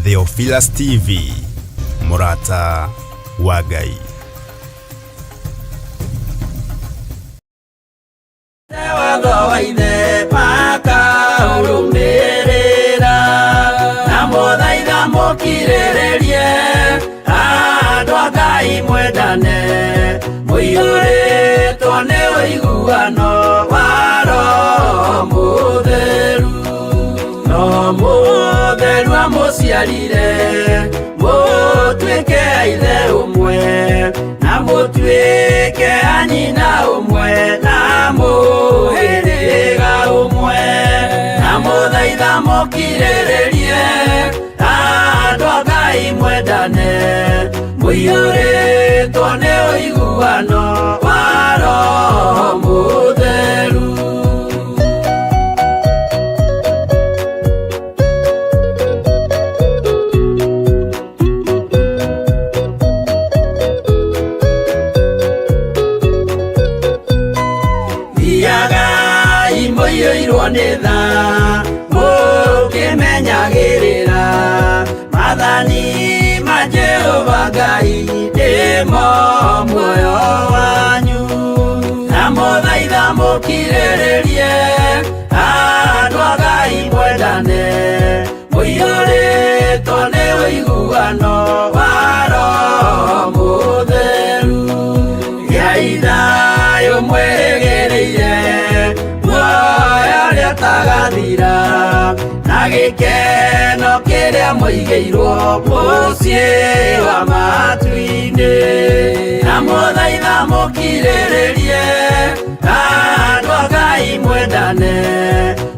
Theophilus TV, mũrata wa Ngai. Watho wa ithe makaũrũmĩrĩra na mũthaitha mũkirĩrĩrie andũ a Ngai mwendane mũiyũrĩtwo nĩ ũiguano wa Roho Mũtheru. No Mũtheru amũciarire mũtuĩke a ithe ũmwe na mũtuĩke a nyina ũmwe na mũhĩrĩga ũmwe na mũthaitha mũkirĩrĩrie andũ a Ngai mwendane mũiyũrĩtwo nĩ ũiguano wa Roho Mũtheru. Thiagai mũiyũirwo nĩ tha mũkĩmenyagĩrĩra maathani ma Jehova Ngai nĩmo muoyo wanyu na mũthaitha mũkirĩrĩrie andũ a Ngai mwendane mũiyũrĩtwo nĩ ũiguano wa Roho Mũtheru. Gĩai thayũ mwĩrĩgĩrĩire muoyo ũrĩa ũtagathira na gĩkeno kĩrĩa mũigĩirwo mũciĩ wa matu-inĩ na mũthaitha mũkirĩrĩrie andũ a Ngai mwendane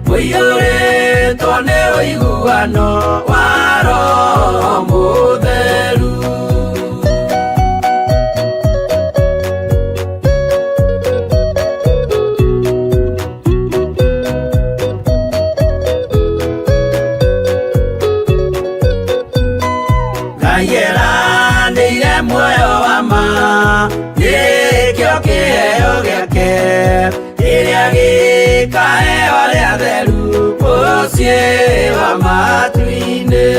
mũiyũrĩtwo nĩ ũiguano wa Roho Mũtheru. Ngai eranĩire muoyo wa ma nĩkĩo kĩheo gĩake kĩrĩa gĩkaheo arĩa atheru mũciĩ wa matu-inĩ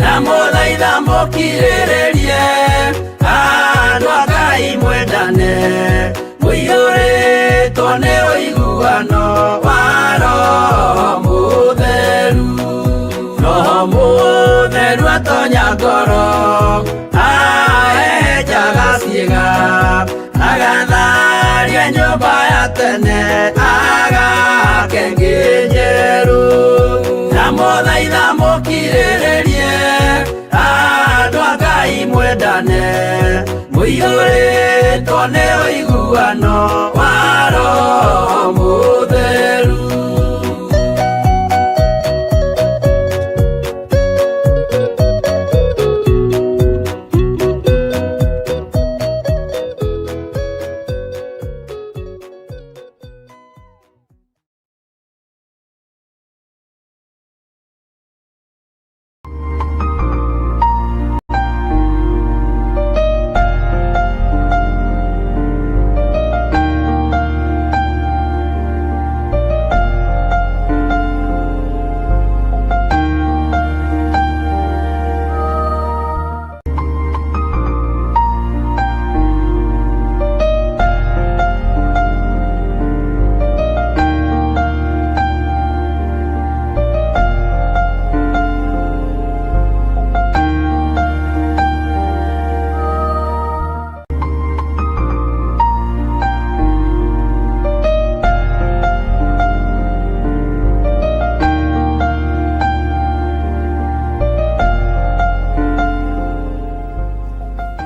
na mũthaitha mũkirĩrĩrie andũ a Ngai mwendane mũiyũrĩtwo nĩ ũiguano wa Roho Mũtheru. Roho Mũtheru atonya ngoro ahehenjaga ciĩga agatharia nyũmba ya tene agake ĩngĩ njerũ na mũthaitha mũkirĩrĩrie andũ a Ngai mwendane mũiyũrĩtwo nĩ ũiguano wa Roho Mũtheru.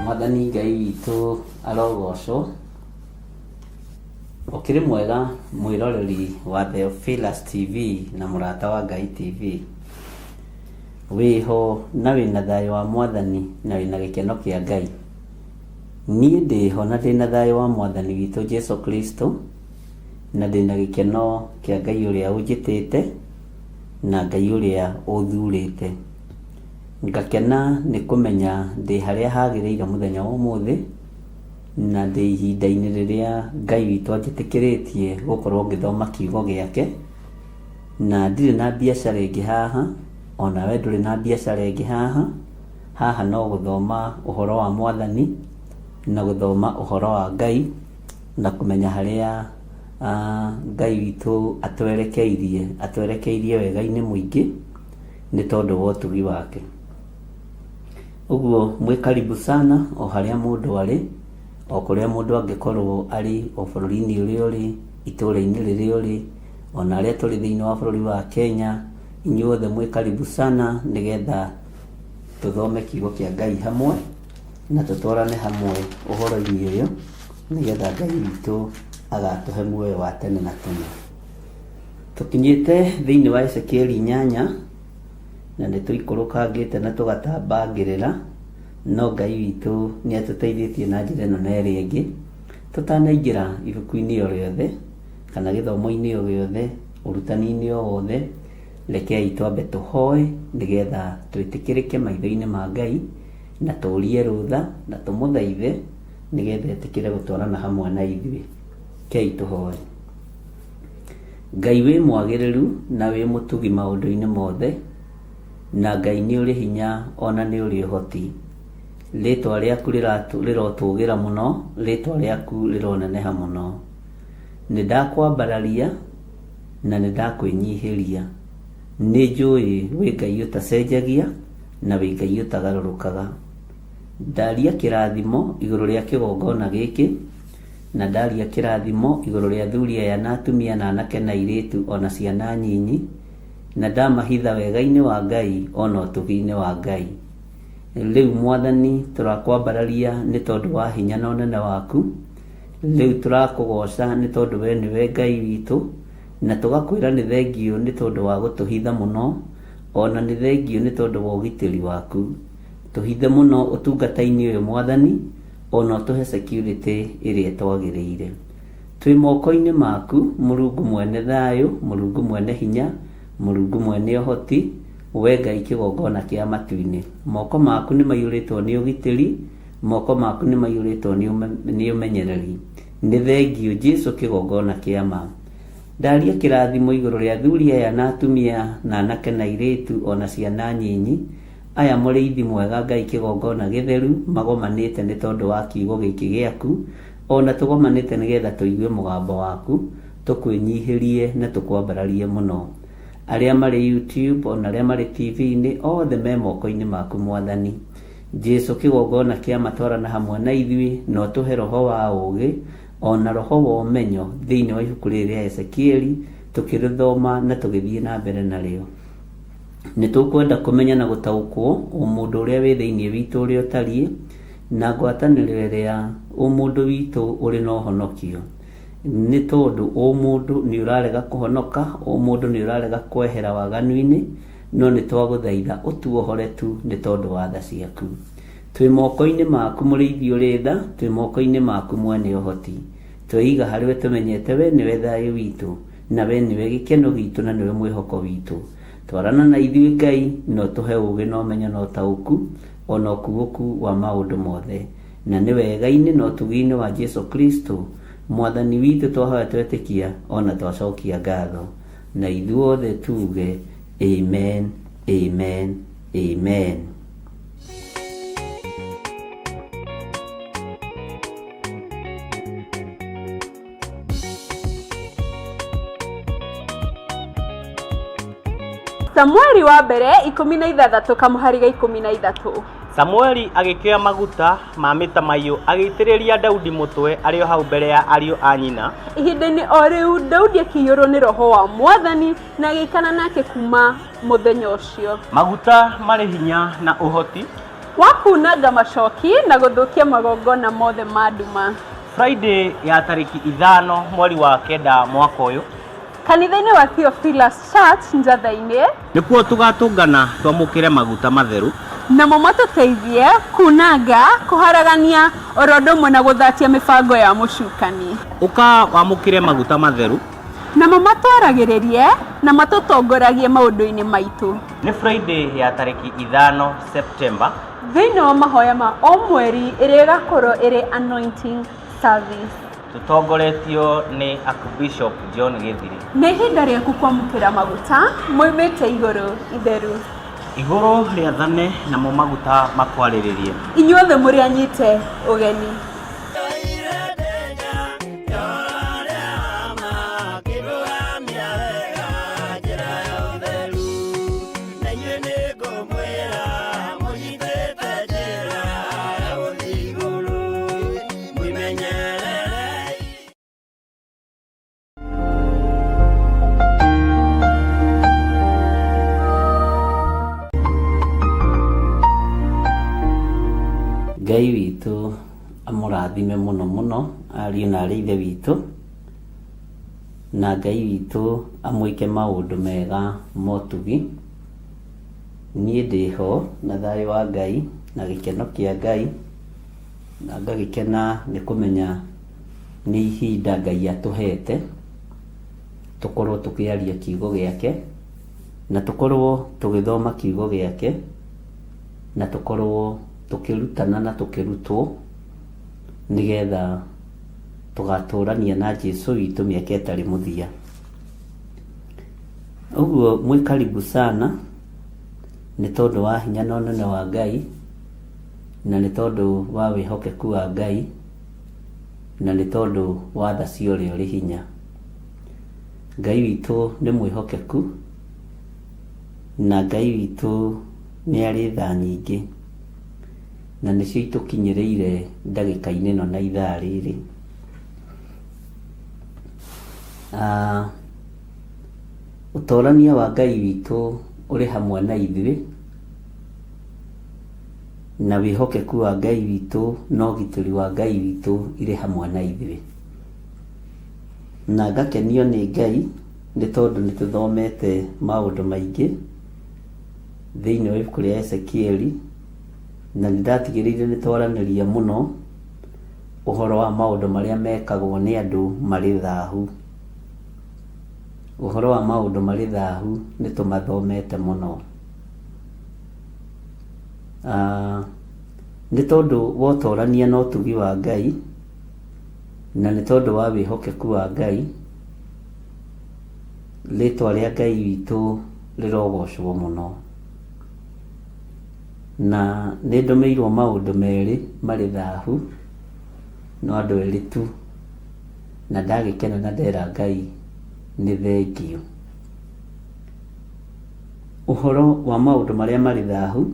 Mwathani Ngai witũ arogocwo. Ũkĩrĩ mwega mwĩroreri wa Theophilus TV na mũrata wa Ngai TV. Wĩho na wĩna thayũ wa Mwathani na wĩna gĩkeno kĩa Ngai. Niĩ ndĩho na ndĩna thayũ wa Mwathani witũ Jesu Kristo na ndĩna gĩkeno kĩa Ngai ũrĩa ũnjĩtĩte na Ngai ũrĩa ũthurĩte. Ngakena nĩ kũmenya ndĩ harĩa hagĩrĩire mũthenya wa ũmũthĩ na ndĩ ihinda-inĩ rĩrĩa Ngai witũ anjĩtĩkĩrĩtie gũkorwo ngĩthoma kiugo gĩake, na ndirĩ na biacara ĩngĩ haha. Onawe ndũrĩ na biacara ĩngĩ haha. Haha no gũthoma ũhoro wa Mwathani na gũthoma ũhoro wa Ngai na kũmenya harĩa Ngai witũ atwerekeirie, atwerekeirie wega-inĩ mũingĩ nĩ tondũ wa ũtugi wake. Ũguo mwĩ karibu sana o harĩa mũndũ arĩ, o kũrĩa mũndũ angĩkorwo arĩ, o bũrũri-inĩ ũrĩa ũrĩ, itũũra-inĩ rĩrĩa ũrĩ, ona arĩa tũrĩ thĩinĩ wa bũrũri wa Kenya, inyuothe mwĩ karibu sana nĩgetha tũthome kiugo kĩa Ngai hamwe na tũtwarane hamwe ũhoro-inĩ ũyũ nĩgetha Ngai witũ agatũhe muoyo wa tene na tene. Tũkinyĩte thĩinĩ wa Ezekieli 8 na nĩ tũikũrũkangĩte na tũgatambangĩrĩra, no Ngai witũ nĩ atũteithĩtie na njĩra ĩno na ĩrĩa ĩngĩ. Tũtanaingĩra ibuku-inĩ o rĩothe kana gĩthomo-inĩ o gĩothe, ũrutani-inĩ o wothe, rekei twambe tũhoe nĩgetha twĩtĩkĩrĩke maitho-inĩ ma Ngai na tũrie rũtha na tũmũthaithe nĩgetha etĩkĩre gũtwarana hamwe na ithuĩ. Rekei tũhoe. Ngai wĩ mwagĩrĩru na wĩ mũtugi maũndũ-inĩ mothe, na Ngai nĩ ũrĩ hinya ona nĩ ũrĩ ũhoti. Rĩtwa rĩaku rĩrotũgĩra mũno, rĩtwa rĩaku rĩroneneha mũno. Nĩ ndakwambararia na nĩ ndakwĩnyihĩria. Nĩ njũĩ wĩ Ngai ũtacenjagia na wĩ Ngai ũtagarũrũkaga. Ndaria kĩrathimo igũrũ rĩa kĩgongona gĩkĩ, na ndaria kĩrathimo igũrũ rĩa athuri aya na atumia na anake na airĩtu ona ciana nyinyi, na ndamahitha wega-inĩ wa Ngai ona ũtugi-inĩ wa Ngai. Rĩu Mwathani tũrakwambararia nĩ tondũ wa hinya na ũnene waku. Rĩu tũrakũgoca nĩ tondũ we nĩwe Ngai witũ, na tũgakwĩra nĩ thengiũ nĩ tondũ wa gũtũhitha mũno, ona nĩ thengiũ nĩ tondũ wa ũgitĩri waku. Tũhithe mũno ũtungata-inĩ ũyũ Mwathani, ona ũtũhe security ĩrĩa ĩtwagĩrĩire. Twĩ moko-inĩ maku, Mũrungu mwene thayũ, Mũrungu mwene hinya, Mũrungu mwene ũhoti, we Ngai kĩgongona kĩa matu-inĩ. Moko maku nĩ maiyũrĩtwo nĩ ũgitĩri, moko maku nĩ maiyũrĩtwo nĩ ũmenyereri. Nĩ thengiũ Jesu kĩgongona kĩa ma. Ndaria kĩrathimo igũrũ rĩa athuri aya na atumia na anake na airĩtu ona ciana nyinyi, aya mũrĩithi mwega Ngai kĩgongona gĩtheru magomanĩte nĩ tondũ wa kiugo gĩkĩ gĩaku, ona tũgomanĩte nĩgetha tũigue mũgambo waku, tũkwĩnyihĩrie na tũkwambararie mũno. Arĩa marĩ YouTube ona arĩa marĩ TV-inĩ othe me moko-inĩ maku Mwathani. Jesu kĩgongona kĩa matwarana hamwe na ithuĩ na ũtũhe roho wa ũũgĩ ona roho wa ũmenyo thĩinĩ wa ibuku rĩrĩ rĩa Ezekieli tũkĩrĩthoma na tũgĩthiĩ na mbere narĩo. Nĩ tũkwenda kũmenya na gũtaũkwo ũmũndũ ũrĩa wĩ thĩinĩ witũ ũrĩa ũtariĩ na ngwatanĩro ĩrĩa ũmũndũ witũ ũrĩ na ũhonokio. Nĩ tondũ ũmũndũ nĩ ũrarega kũhonoka, ũmũndũ nĩ ũrarega kwehera waganu-inĩ, no nĩ twagũthaitha ũtuohore tu nĩ tondũ wa tha ciaku. Twĩ moko-inĩ maku mũrĩithi ũrĩ tha, twĩ moko-inĩ maku mwene ũhoti. Tweiga harĩwe tũmenyete we nĩwe thayũ witũ, na we nĩwe gĩkeno gitũ na nĩwe mwĩhoko witũ. Twarana na ithuĩ Ngai na ũtũhe ũũgĩ na ũmenyo na ũtaũku ona ũkuũku wa maũndũ mothe. Na nĩ wega-inĩ na ũtugi-inĩ wa Jesu Kristo Mwathani witũ twahoya twetĩkia ona twacokia ngatho. Na ithuothe tuge amen, amen, amen. Samueli wa mbere 16 kamũhari ga 13. Samueli agĩkĩoya maguta ma mĩtamaiyũ agĩitĩrĩria Daudi mũtwe arĩ o hau mbere ya ariũ a nyina. Ihinda-inĩ o rĩu Daudi akĩiyũrwo nĩ roho wa Mwathani na agĩikara nake kuma mũthenya ũcio. Maguta marĩ hinya na ũhoti wa kunanga macoki na gũthũkia magongona mothe ma nduma. Friday ya tarĩki 5 mweri wa 9 mwaka ũyũ Kanitha-inĩ wa Theophilus Church Njatha-inĩ, nĩkuo tũgatũngana twamũkĩre maguta matheru namo matũteithie kunanga, kũharagania oro ũndũ ũmwe na gũthatia mĩbango ya mũcukani. Ũka wamũkĩre maguta matheru Namo matwaragĩrĩrie na matũtongoragie maũndũ-inĩ maitũ. Nĩ Friday ya tarĩki 5 September Thĩinĩ wa mahoya ma o mweri ĩrĩa ĩgakorwo ĩrĩ anointing service. Tũtongoretio nĩ Archbishop John Gĩthiri. Nĩ ihinda rĩaku kwamũkĩra maguta moimĩte igũrũ itheru. Igũrũ rĩathane namo maguta makwarĩrĩrie. Inyuothe mũrĩ anyite ũgeni. Ngai witũ amũrathime mũno mũno ariũ na arĩ ithe witũ, na Ngai witũ amwĩke maũndũ mega motugi. Niĩ ndĩho na thayũ wa Ngai na gĩkeno kĩa Ngai, na ngagĩkena nĩ kũmenya nĩ ihinda Ngai atũhete tũkorwo tũkĩaria kiugo gĩake, na tũkorwo tũgĩthoma kiugo gĩake, na tũkorwo tũkĩrutana na tũkĩrutwo, nĩgetha tũgatũrania na Jesu witũ mĩaka ĩtarĩ mũthia. Ũguo mwĩ karibu sana nĩ tondũ wa hinya na ũnene wa Ngai, na nĩ tondũ wa wĩhokeku wa Ngai, na nĩ tondũ wa tha cia ũrĩa ũrĩ hinya. Ngai witũ nĩ mwĩhokeku, na Ngai witũ nĩ arĩ tha nyingĩ, na nĩcio itũkinyĩrĩire ndagĩka-inĩ ĩno na ithaa rĩrĩ. Ũtorania wa Ngai witũ ũrĩ hamwe na ithuĩ, na wĩhokeku wa Ngai witũ na ũgitĩri wa Ngai witũ irĩ hamwe na ithuĩ. Na ngakenio nĩ Ngai nĩ tondũ nĩ tũthomete maũndũ maingĩ thĩinĩ wa ibuku rĩa Ezekieli, na nĩ ndatigĩrĩire nĩ twaranĩria mũno ũhoro wa maũndũ marĩa mekagwo nĩ andũ marĩ thahu. Ũhoro wa maũndũ marĩ thahu nĩ tũmathomete mũno. Nĩ tondũ wa ũtorania na ũtugi wa Ngai, na nĩ tondũ wa wĩhokeku wa Ngai, rĩtwa rĩa Ngai witũ rĩrogocwo mũno. Na nĩ ndũmĩirwo maũndũ merĩ marĩ thahu, no andũ erĩ tu, na ndagĩkena na ndera Ngai nĩ thengiũ. Ũhoro wa maũndũ marĩa marĩ thahu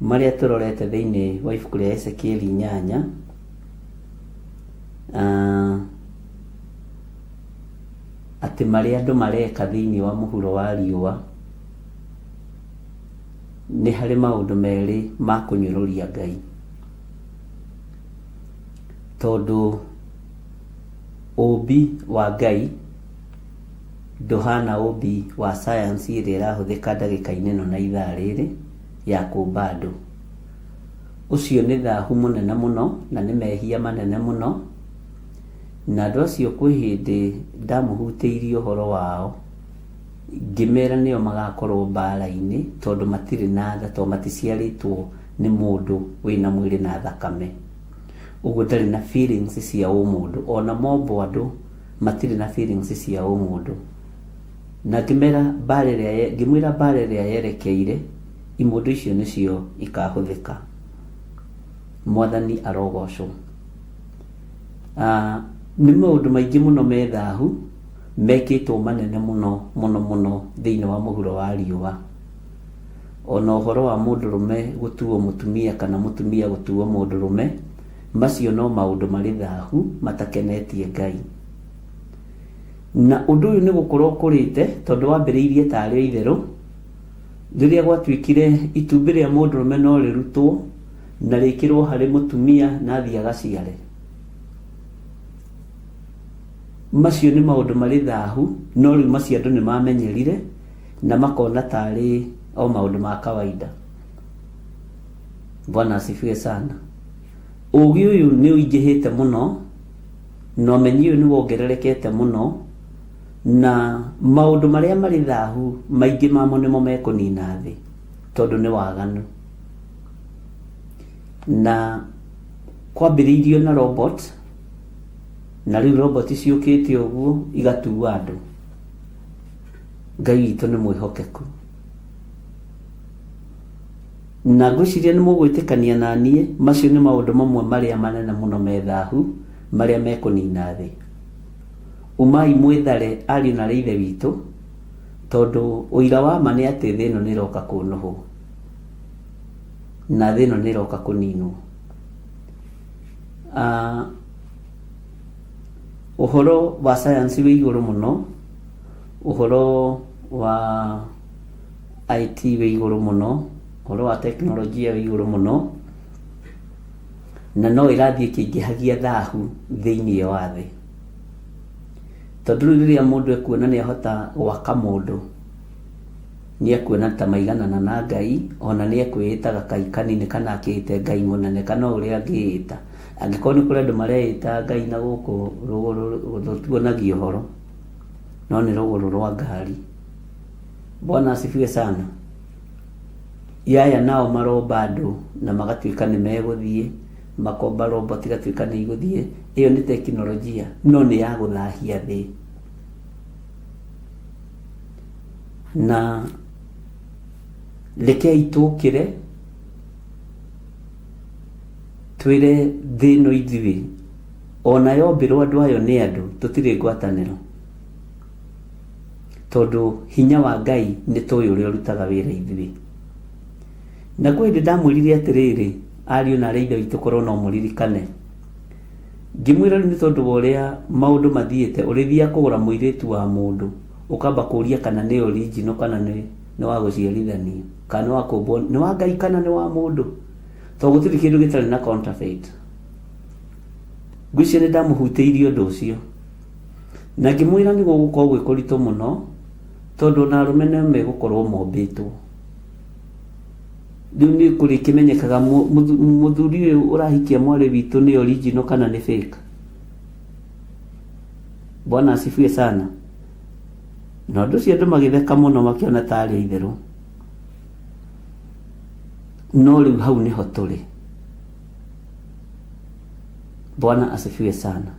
marĩa tũrorete thĩinĩ wa ibuku rĩa Ezekieli 8, atĩ marĩa andũ mareka thĩinĩ wa mũhuro wa riũa, nĩ harĩ maũndũ merĩ ma kũnyũrũria Ngai. Tondũ ũmbi wa Ngai ndũhana ũmbi wa science ĩrĩa ĩrahũthĩka ndagĩka-inĩ ĩno na ithaa rĩrĩ ya kũmba andũ. Ũcio nĩ thahu mũnene mũno na nĩ mehia manene mũno, na andũ acio kwĩ hĩndĩ ndamũhutĩirie ũhoro wao, ngĩmera nĩo magakorwo mbara-inĩ tondũ matirĩ na tha, tondũ maticiarĩtwo nĩ mũndũ wĩna mwĩrĩ na thakame. Ũguo ndarĩ na feelings cia ũmũndũ, ona mombwo andũ matirĩ na feelings cia ũmũndũ. Na ngĩmera mbara ĩrĩa, ngĩmwĩra mbara ĩrĩa yerekeire, imũndũ icio nĩcio ikahũthĩka. Mwathani arogocwo. Nĩ maũndũ maingĩ mũno me thahu mekĩtwo manene mũno mũno mũno thĩinĩ wa mũhuro wa riũa. Ona ũhoro wa mũndũrũme gũtuo mũtumia kana mũtumia gũtuo mũndũrũme, macio no maũndũ marĩ thahu matakenetie Ngai. Na ũndũ ũyũ nĩ gũkũra ũkũrĩte tondũ wambĩrĩirie tarĩ o itherũ, rĩrĩa gwatuĩkire itumbĩ rĩa mũndũrũme no rĩrutwo na rĩkĩrwo harĩ mũtumia na athiĩ agaciare. Macio nĩ maũndũ marĩ thahu, no rĩu macio andũ nĩ mamenyerire na makona tarĩ o maũndũ ma kawaida. Bwana asifiwe sana. Ũgĩ ũyũ nĩ ũingĩhĩte mũno, na ũmenyi ũyũ nĩ wongererekete mũno, na maũndũ marĩa marĩ thahu maingĩ mamo nĩmo mekũnina thĩ, tondũ nĩ waganu. Na kwambĩrĩirio na robot, na rĩu robot ciũkĩte ũguo igatua andũ. Ngai witũ nĩ mwĩhokeku. Na ngwĩciria nĩ mũgwĩtĩkania na niĩ, macio nĩ maũndũ mamwe marĩa manene mũno me thahu marĩa mekũnina thĩ. Umai mwĩthare ariũ na aarĩ a Ithe witũ, tondũ ũira wa ma nĩ atĩ thĩ ĩno nĩ ĩroka kũnũhwo, na thĩ ĩno nĩ ĩroka kũninwo. Ũhoro wa science wĩ igũrũ mũno, ũhoro wa IT wĩ igũrũ mũno, ũhoro wa teknolojia wĩ igũrũ mũno, na no ĩrathiĩ ĩkĩingĩhagia thahu thĩiniĩ wa thĩ. Tondũ rĩu rĩrĩa mũndũ ekuona nĩ ahota gwaka mũndũ, nĩ ekuona ta maiganana na Ngai, ona nĩ ekwĩĩta gakai kanini kana akĩĩte Ngai mũnene kana o ũrĩa angĩĩta. Angĩkorwo nĩ kũrĩ andũ mareĩta Ngai na gũkũ rũgũrũ tũtuonagia ũhoro, no nĩ rũgũrũ rwa ngari. Bwana asifiwe sana. Yaya nao maromba andũ na magatuĩka nĩ megũthiĩ, makomba robot igatuĩka nĩ igũthiĩ. Ĩyo nĩ teknolojia no nĩ ya gũthahia thĩ. Na rekei tũkĩre twĩre thĩ ĩno ithuĩ ona yombĩrwo andũ ayo nĩ andũ tũtirĩ ngwatanĩro. Tondũ hinya wa Ngai nĩ tũĩ ũrĩa ũrutaga wĩra ithuĩ. Na kwĩ hĩndĩ ndamwĩrire atĩrĩrĩ, ariũ na aarĩ a Ithe witũ korwo no mũririkane, ngĩmwĩra rĩu nĩ tondũ wa ũrĩa maũndũ mathiĩte, ũrĩthiaga kũgũra mũirĩtu wa mũndũ, ũkamba kũria kana nĩ original kana nĩ wa gũciarithanio, kana nĩ wa kũmbwo, nĩ wa Ngai kana nĩ wa mũndũ, tondũ gũtirĩ kĩndũ gĩtarĩ na counterfeit. Ngwĩciria nĩ ndamũhutĩirie ũndũ ũcio. Na ngĩmwĩra nĩ gũgũkorwo gwĩ kũritũ mũno, tondũ ona arũme no megũkorwo mombĩtwo. Rĩu nĩ kũrĩkĩmenyekaga mũthuri ũyũ ũrahikia mwarĩ witũ nĩ original kana nĩ fake. Bwana asifiwe sana. Na ũndũ ũcio andũ magĩtheka mũno makĩona tarĩ itherũ. No rĩu hau nĩho tũrĩ. Bwana asifiwe sana.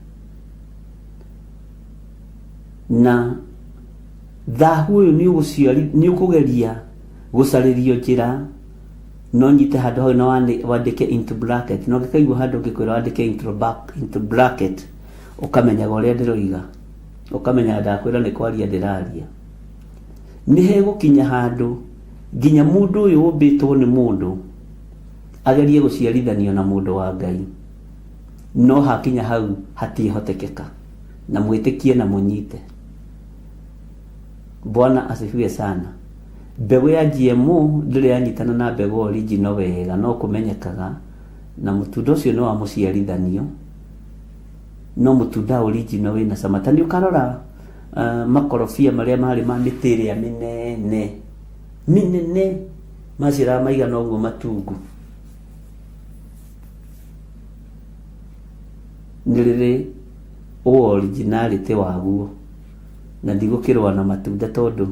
Na thahu ũyũ nĩ ũkũgeria gũcarĩrio njĩra, no nyite handũ hau na wandĩke into bracket, na ũngĩkaigua handũ ngĩkwĩra wandĩke into bracket, ũkamenyaga ũrĩa ndĩroiga, ũkamenyaga ndakwĩra nĩ kwaria ndĩraria. Nĩ hegũkinya handũ nginya mũndũ ũyũ ũmbĩtwo nĩ mũndũ agerie gũciarithanio na mũndũ wa Ngai, no hakinya hau hatiĩhotekeka, na mwĩtĩkie na mũnyite. Bwana asifiwe sana. Mbegũ ya GMO ndĩrĩ yanyitana na mbegũ original wega, no kũmenyekaga na mũtunda ũcio nĩ wa mũciarithanio, no mũtunda original wĩna cama. Ta nĩ ũkarora makorobia marĩa marĩ ma mĩtĩ ĩrĩa mĩnene mĩnene, maciaraga maigana ũguo matungu, nĩ rĩrĩ originality waguo, na ndigũkĩrũa na matunda tondũ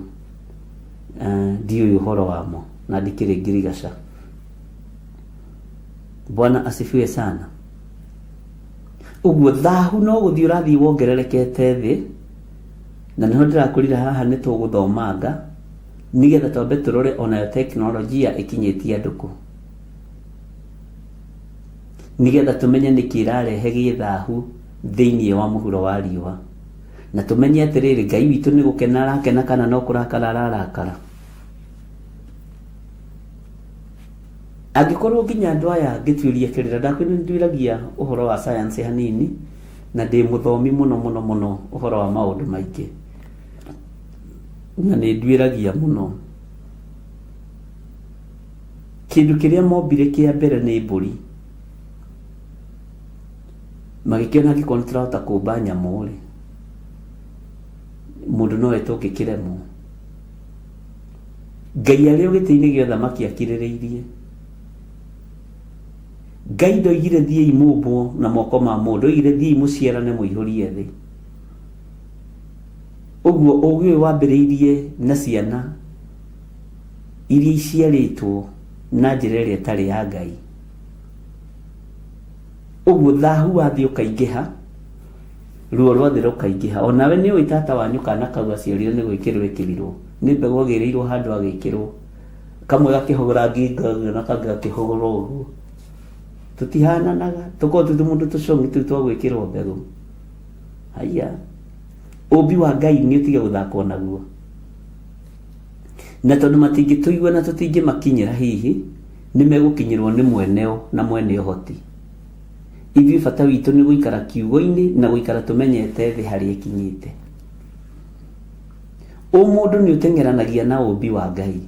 ndiũĩ ũhoro wamo na ndikĩrĩ ngirigaca. Bwana asifiwe sana. Ũguo thahu no gũthiĩ ũrathiĩ wongererekete thĩ, na nĩho ndĩrakwĩrire haha nĩ tũgũthomanga nĩgetha twambe tũrore onayo teknolojia ĩkinyĩtie andũ kũ, nĩgetha tũmenye nĩkĩ ĩrarehe gĩthahu thĩiniĩ wa mũhuro wa riũa, na tũmenye atĩrĩrĩ, Ngai witũ nĩ gũkena arakena kana no kũrakara ararakara. Angĩkorwo nginya andũ aya ngĩtuĩria kĩrĩra, ndakwĩra nĩ nduĩragia ũhoro wa science hanini, na ndĩ mũthomi mũno mũno mũno ũhoro wa maũndũ maingĩ, na nĩ nduĩragia mũno. Kĩndũ kĩrĩa mombire kĩa mbere nĩ mbũri, magĩkĩona angĩkorwo nĩ tũrahota kũmba nyamũ rĩ, mũndũ nowe tũngĩkĩremwo. Ngai arĩ o gĩtĩ-inĩ gĩa ũthamaki akirĩrĩirie. Ngai ndoigire thiĩi mũmbwo na moko ma mũndũ, oigire thiĩi mũciarane mũihũrie thĩ. Ũguo ũgĩ ũyũ wambĩrĩirie na ciana iria iciarĩtwo na njĩra ĩrĩa ĩtarĩ ya Ngai. Ũguo thahu wa thĩ ũkaingĩha, ruo rwa thĩ rũkaingĩha. Onawe nĩ ũĩ tata wanyu kana kau aciarire nĩ gwĩkĩrwo ekĩrirwo, nĩ mbegũ agĩrĩirwo handũ agĩkĩrwo. Kamwe gakĩhũgũra ngingo ũguo na kangĩ gakĩhũgũra ũguo. Tũtihananaga, tũkoragwo twĩ tũmũndũ tũcong'i tũu twa gwĩkĩrwo mbegũ. Haiya, ũmbi wa Ngai nĩ ũtige gũthakwo naguo. Na tondũ matingĩtũigua na tũtingĩmakinyĩra hihi, nĩ megũkinyĩrwo nĩ mwene o na mwene ũhoti. Ithuĩ bata witũ nĩ gũikara kiugo-inĩ na gũikara tũmenyete thĩ harĩa ĩkinyĩte. Ũmũndũ nĩ ũteng'eranagia na ũmbi wa Ngai.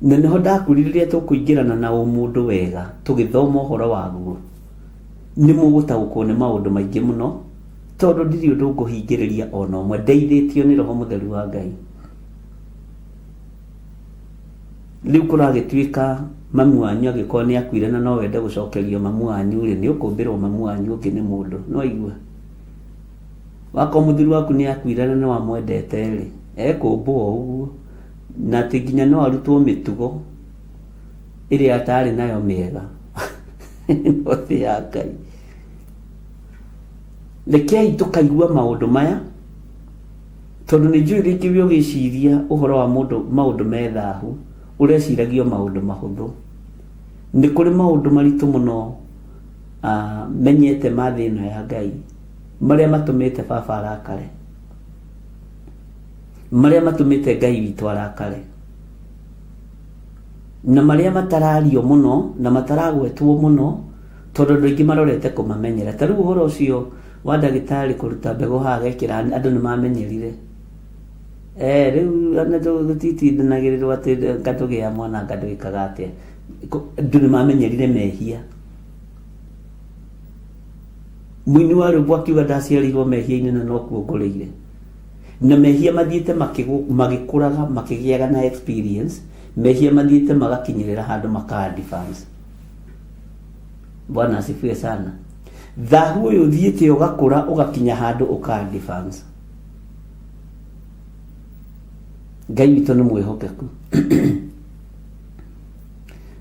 Na nĩho ndakwĩrire rĩrĩa tũkũingĩrana na ũmũndũ wega tũgĩthoma ũhoro waguo, nĩ mũgũtaũkwo nĩ maũndũ maingĩ mũno, tondũ ndirĩ ũndũ ngũhingĩrĩria ona ũmwe, ndeithĩtio nĩ Roho Mũtheru wa Ngai. Rĩu kũragĩtuĩka mamu wanyu angĩkorwo nĩ akuire na no wende gũcokerio mamu wanyu rĩ, nĩ ũkũmbĩrwo mamu wanyu ũngĩ nĩ mũndũ, nĩ waigua? Wakorwo mũthuri waku nĩ akuire na nĩ wamwendete rĩ, ekũmbwo o ũguo, na atĩ nginya no arutwo mĩtugo ĩrĩa atarĩ nayo mĩega. No thĩ ya Ngai. Rekei tũkaigua maũndũ maya, tondũ nĩ njũĩ rĩngĩ we ũgĩciria ũhoro wa mũndũ maũndũ me thahu, ũreciragia o maũndũ mahũthũ. Nĩ kũrĩ maũndũ maritũ mũno menyete ma thĩ ĩno ya Ngai, marĩa matũmĩte baba arakare, marĩa matũmĩte Ngai witũ arakare, na marĩa matarario mũno na mataragwetwo mũno, tondũ andũ aingĩ marorete kũmamenyera. Ta rĩu ũhoro ũcio wa ndagĩtarĩ kũruta mbegũ haha agekĩra, andũ nĩ mamenyerire. Rĩu ona tũtitindanagĩrĩrwo atĩ anga ndũgĩa mwana anga ndwĩkaga atĩa. Andũ nĩ mamenyerire mehia. Mũini wa rwĩmbo akiuga ndaciarĩirwo mehia-inĩ na nokuo ngũrĩire. Na mehia mathiĩte magĩkũraga makĩgĩaga na experience, mehia mathiĩte magakinyĩrĩra handũ maka advance. Bwana asifiwe sana. Thahu ũyũ ũthiĩte ũgakũra ũgakinya handũ ũka advance. Ngai witũ nĩ mwĩhokeku.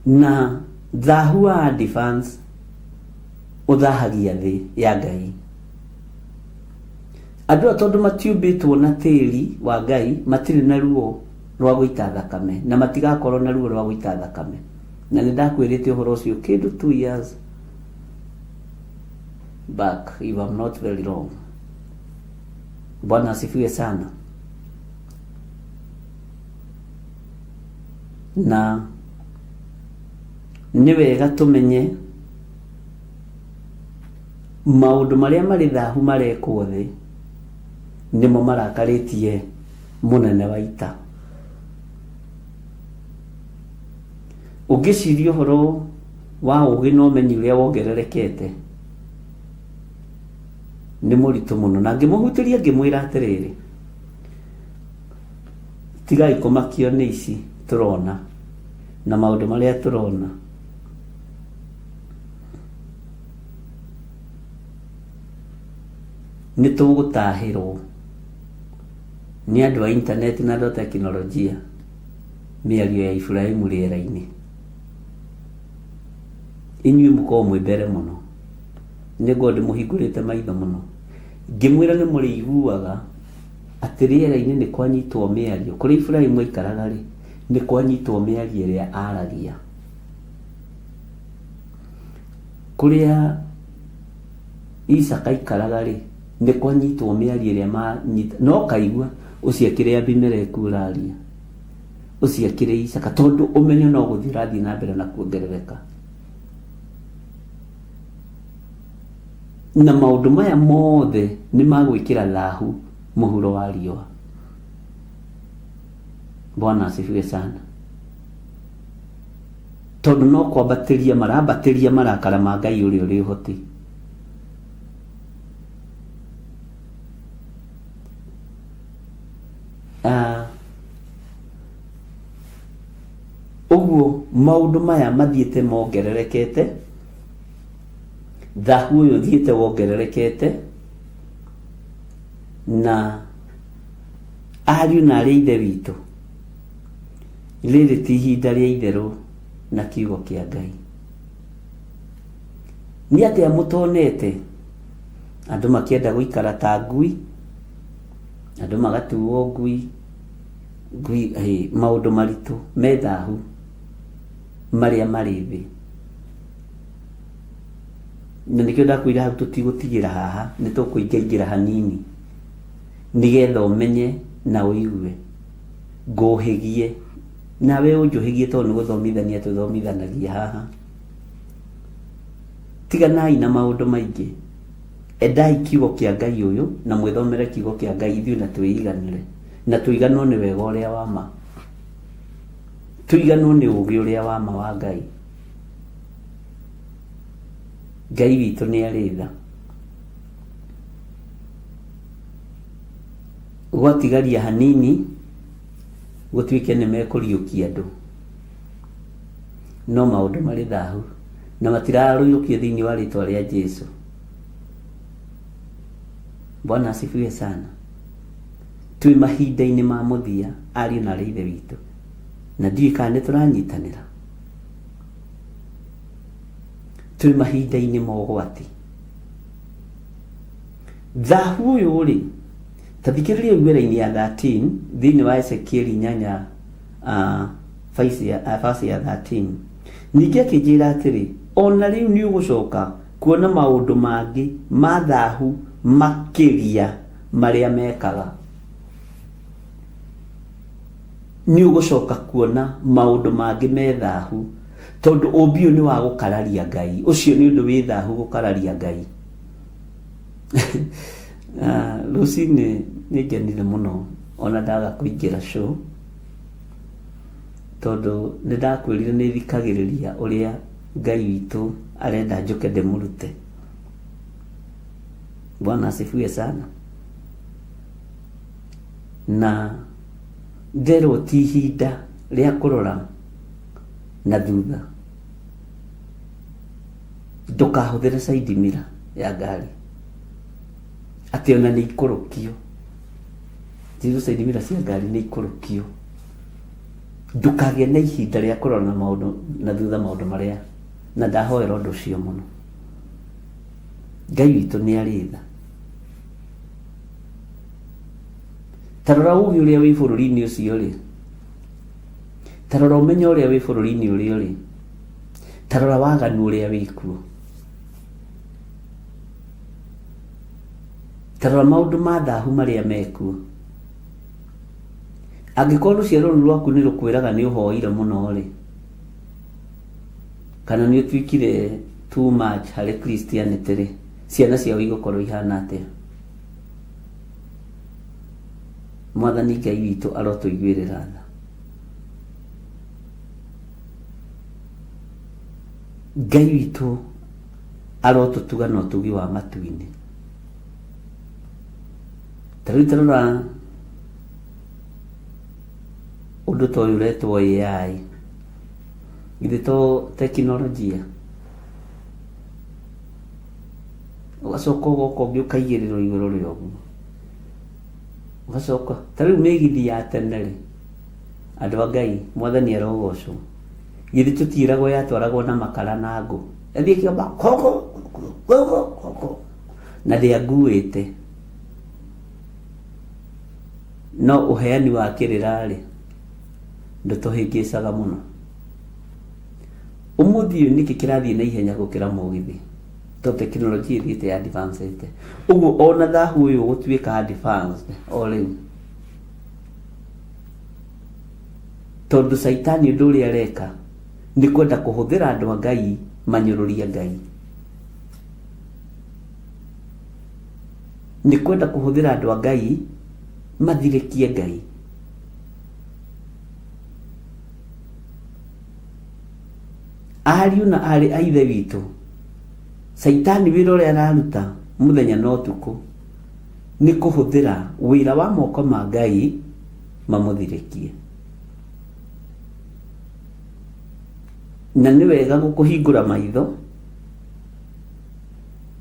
Na thahu wa advance ũthahagia thĩ ya Ngai. Andũ aya tondũ matiũmbĩtwo na tĩri wa Ngai, matirĩ na ruo rwa gũita thakame, na matigakorwo na ruo rwa gũita thakame. Na nĩ ndakwĩrĩte ũhoro ũcio kĩndũ 2 years back, if I'm not very wrong. Bwana asifiwe sana. Na nĩ wega tũmenye maũndũ marĩa marĩ thahu marekwo thĩ nĩmo marakarĩtie mũnene wa ita. Ũngĩciria ũhoro wa ũgĩ na ũmenyi ũrĩa wongererekete nĩ mũritũ mũno, na ngĩmũhutĩria ngĩmwĩra atĩrĩrĩ, tigai kũmakio nĩ ici tũrona na maũndũ marĩa tũrona. Nĩ tũgũtahĩrwo nĩ andũ a intaneti na andũ a tekinoronjia mĩario ya Iburahĩmu rĩera-inĩ. Inyuĩ mũkoragwo mwĩ mbere mũno. Nĩ ngoragwo ndĩmũhingũrĩte maitho mũno. Ngĩmwĩra nĩ mũrĩiguaga atĩ rĩera-inĩ nĩ kwanyitwo mĩario. Kũrĩa Iburahĩmu aikaraga rĩ, nĩ kwanyitwo mĩario ĩrĩa aragia. Kũrĩa Isaka aikaraga rĩ, nĩ kwanyitwo mĩario ĩrĩa manyita, no ũkaigua ũcio akĩrĩ Abimeleku ũraria, ũcio akĩrĩ Isaka, tondũ ũmenyo no gũthiĩ ũrathiĩ na mbere na kuongerereka. Na maũndũ maya mothe nĩ magwĩkĩra thahu mũhuro wa riũa. Bwana asifiwe sana. Tondũ no kwambatĩria marambatĩria marakara ma Ngai ũrĩa ũrĩ ũhoti. Ũguo maũndũ maya mathiĩte mongererekete, thahu ũyũ ũthiĩte wongererekete, na ariũ na arĩ a ithe witũ, rĩrĩ ti ihinda rĩa itherũ na kiugo kĩa Ngai. Nĩ atĩa mũtonete andũ makĩenda gũikara ta ngui, andũ magatuo ngui, Maũndũ maritũ me thahu marĩa marĩ thĩ. Na nĩkĩo ndakwĩra hau tũtigũtigĩra haha, nĩ tũkũingaingĩra hanini nĩgetha ũmenye na ũigue. Ngũhĩgie nawe ũnjũhĩgie tondũ nĩ gũthomithania tũthomithanagia haha. Tiganai na maũndũ maingĩ, endai kiugo kĩa Ngai ũyũ na mwĩthomere kiugo kĩa Ngai ithuĩ, na twĩiganĩre na tũiganwo nĩ wega ũrĩa wa ma, tũiganwo nĩ ũgĩ ũrĩa wa ma wa Ngai. Ngai witũ nĩ arĩ tha. Gwatigaria hanini gũtuĩke nĩ mekũriũkia andũ, no maũndũ marĩ thahu na matirarũiũkio thĩinĩ wa rĩtwa rĩa Jesu. Bwana asifiwe sana. Twĩ mahinda-inĩ ma mũthia, ariũ na arĩ ithe witũ, na ndiũĩ kana nĩ tũranyitanĩra. Twĩ mahinda-inĩ ma ũgwati. Thahu ũyũ rĩ, ta thikĩrĩria ũigue raini ya 13 thĩinĩ wa Ezekieli 8, verse ya 13. Ningĩ akĩnjĩra atĩrĩ, ona rĩu nĩ ũgũcoka kuona maũndũ mangĩ ma thahu makĩria marĩa mekaga. Nĩ ũgũcoka kuona maũndũ mangĩ me thahu, tondũ ũmbi ũyũ nĩ wa gũkararia Ngai. Ũcio nĩ ũndũ wĩ thahu gũkararia Ngai. Rũcinĩ nĩ ngenire mũno ona ndaga kũingĩra show, tondũ nĩ ndakwĩrire nĩ thikagĩrĩria ũrĩa Ngai witũ arenda njũke ndĩmũrute. Bwana asifiwe sana. Na nderwo ti ihinda rĩa kũrora na thutha. Ndũkahũthĩre side mirror ya ngari atĩ ona nĩ ikũrũkio. Tizo side mirror cia ngari nĩ ikũrũkio. Ndũkagĩe na ihinda rĩa kũrora na maũndũ na thutha maũndũ marĩa, na ndahoera ũndũ ũcio mũno. Ngai witũ nĩ arĩ tha. Ta rora ũgĩ ũrĩa wĩ bũrũri-inĩ ũcio rĩ, ta rora ũmenyo ũrĩa wĩ bũrũri-inĩ ũrĩa ũrĩ, ta rora waganu ũrĩa wĩ kuo, ta rora maũndũ ma thahu marĩa mekuo. Angĩkorwo rũciaro rũu rwaku nĩ rũkwĩraga nĩ ũhoire mũno rĩ, kana nĩ ũtuĩkire too much harĩ Christianity rĩ, ciana ciao igũkorwo ihana atĩa? Mwathani Ngai witũ arotũiguĩrĩra tha. Ngai witũ arotũtuga na ũtugi wa matu-inĩ. Ta rĩu ta rora ũndũ ta ũyũ ũretwo AI, githĩ to teknolojia? Ũgacoka ũgoka ũngĩ ũkaigĩrĩrwo igũrũ rĩa ũguo, ũgacoka ta rĩu mĩgithi ya tene rĩ, andũ a Ngai, Mwathani arogocwo, githĩ tũtiĩragwo yatwaragwo na makara na ngũ, ĩthiĩ ĩkĩamba koko koko koko, na ndĩanguĩte. No ũheani wa kĩrĩra rĩ, ndũtũhĩngĩcaga mũno. Ũmũthĩ ũyũ nĩkĩ kĩrathiĩ na ihenya gũkĩra mũgithi? Tondũ teknolojia ĩthiĩte advanced. Ũguo ona thahu ũyũ ũgũtuĩka advanced o rĩu. Tondũ Caitani ũndũ ũrĩa areka nĩ kwenda kũhũthĩra andũ a Ngai manyũrũrie Ngai. Nĩ kwenda kũhũthĩra andũ a Ngai mathirĩkie Ngai. Ariũ na aarĩ a Ithe witũ, Caitani wĩra ũrĩa araruta mũthenya na ũtukũ nĩ kũhũthĩra wĩra wa moko ma Ngai mamũthirĩkie. Na nĩ wega gũkũhingũra maitho,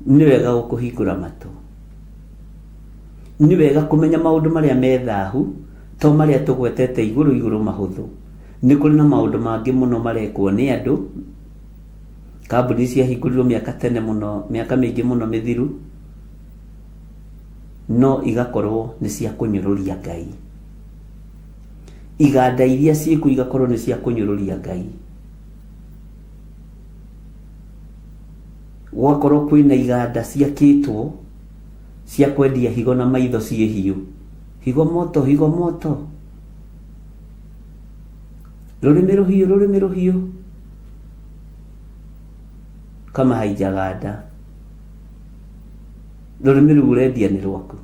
nĩ wega gũkũhingũra matũ, nĩ wega kũmenya maũndũ marĩa me thahu, to marĩa tũgwetete igũrũ igũrũ mahũthũ. Nĩ kũrĩ na maũndũ mangĩ mũno marekwo nĩ andũ. Kambuni ciahingũrirwo mĩaka tene mũno, mĩaka mĩingĩ mũno mĩthiru, no igakorwo nĩ cia kũnyũrũria Ngai. Iganda iria ciĩkuo igakorwo nĩ cia kũnyũrũria Ngai. Gũgakorwo kwĩna iganda ciakĩtwo cia kwendia higo na maitho ciĩ hiũ. Higo moto, higo moto. Rũrĩmĩ rũhiũ, rũrĩmĩ rũhiũ. Kama haijaganda. Rũrĩmĩ rũu ũrendia nĩ rwaku.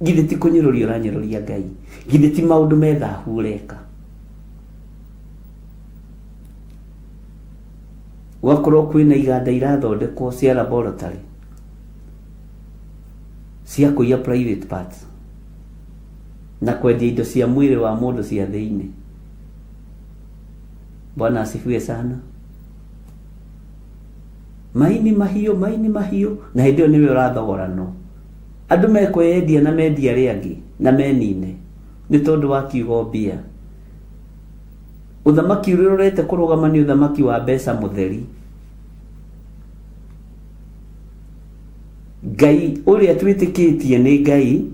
Githĩ ti kũnyũrũria ũranyũrũria Ngai? Githĩ ti maũndũ me thahu ũreka? Gũgakorwo kwĩna iganda irathondekwo cia laboratory cia kũiya private parts na kwendia indo cia mwĩrĩ wa mũndũ cia thĩinĩ. Bwana asifiwe sana. Maini mahiũ, maini mahiũ, na hĩndĩ ĩyo nĩwe ũrathogoranwo. Andũ mekweyendia na mendie arĩa angĩ na menine nĩ tondũ wa kiugo mbia. Ũthamaki ũrĩa ũrorete kũrũgama nĩ ũthamaki wa mbeca mũtheri. Ngai ũrĩa twĩtĩkĩtie nĩ Ngai,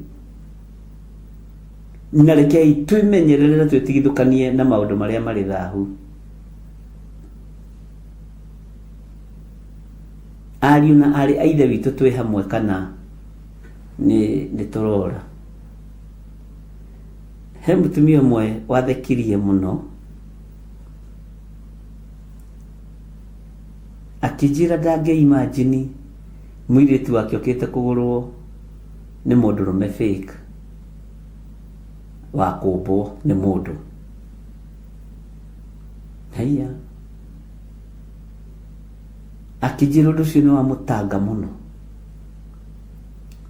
na rekei twĩmenyerere na twĩtigithũkanie na maũndũ marĩa marĩ thahu. Ariũ na aarĩ a Ithe witũ twĩ hamwe kana nĩ tũrora? He mũtumia ũmwe wathekirie mũno akĩnjĩra ndangĩ imagine mũirĩtu wake okĩte kũgũrwo nĩ mũndũrũme fake wa kũmbwo nĩ mũndũ. Haiya. Akĩnjĩra ũndũ ũcio nĩ wamũtanga mũno.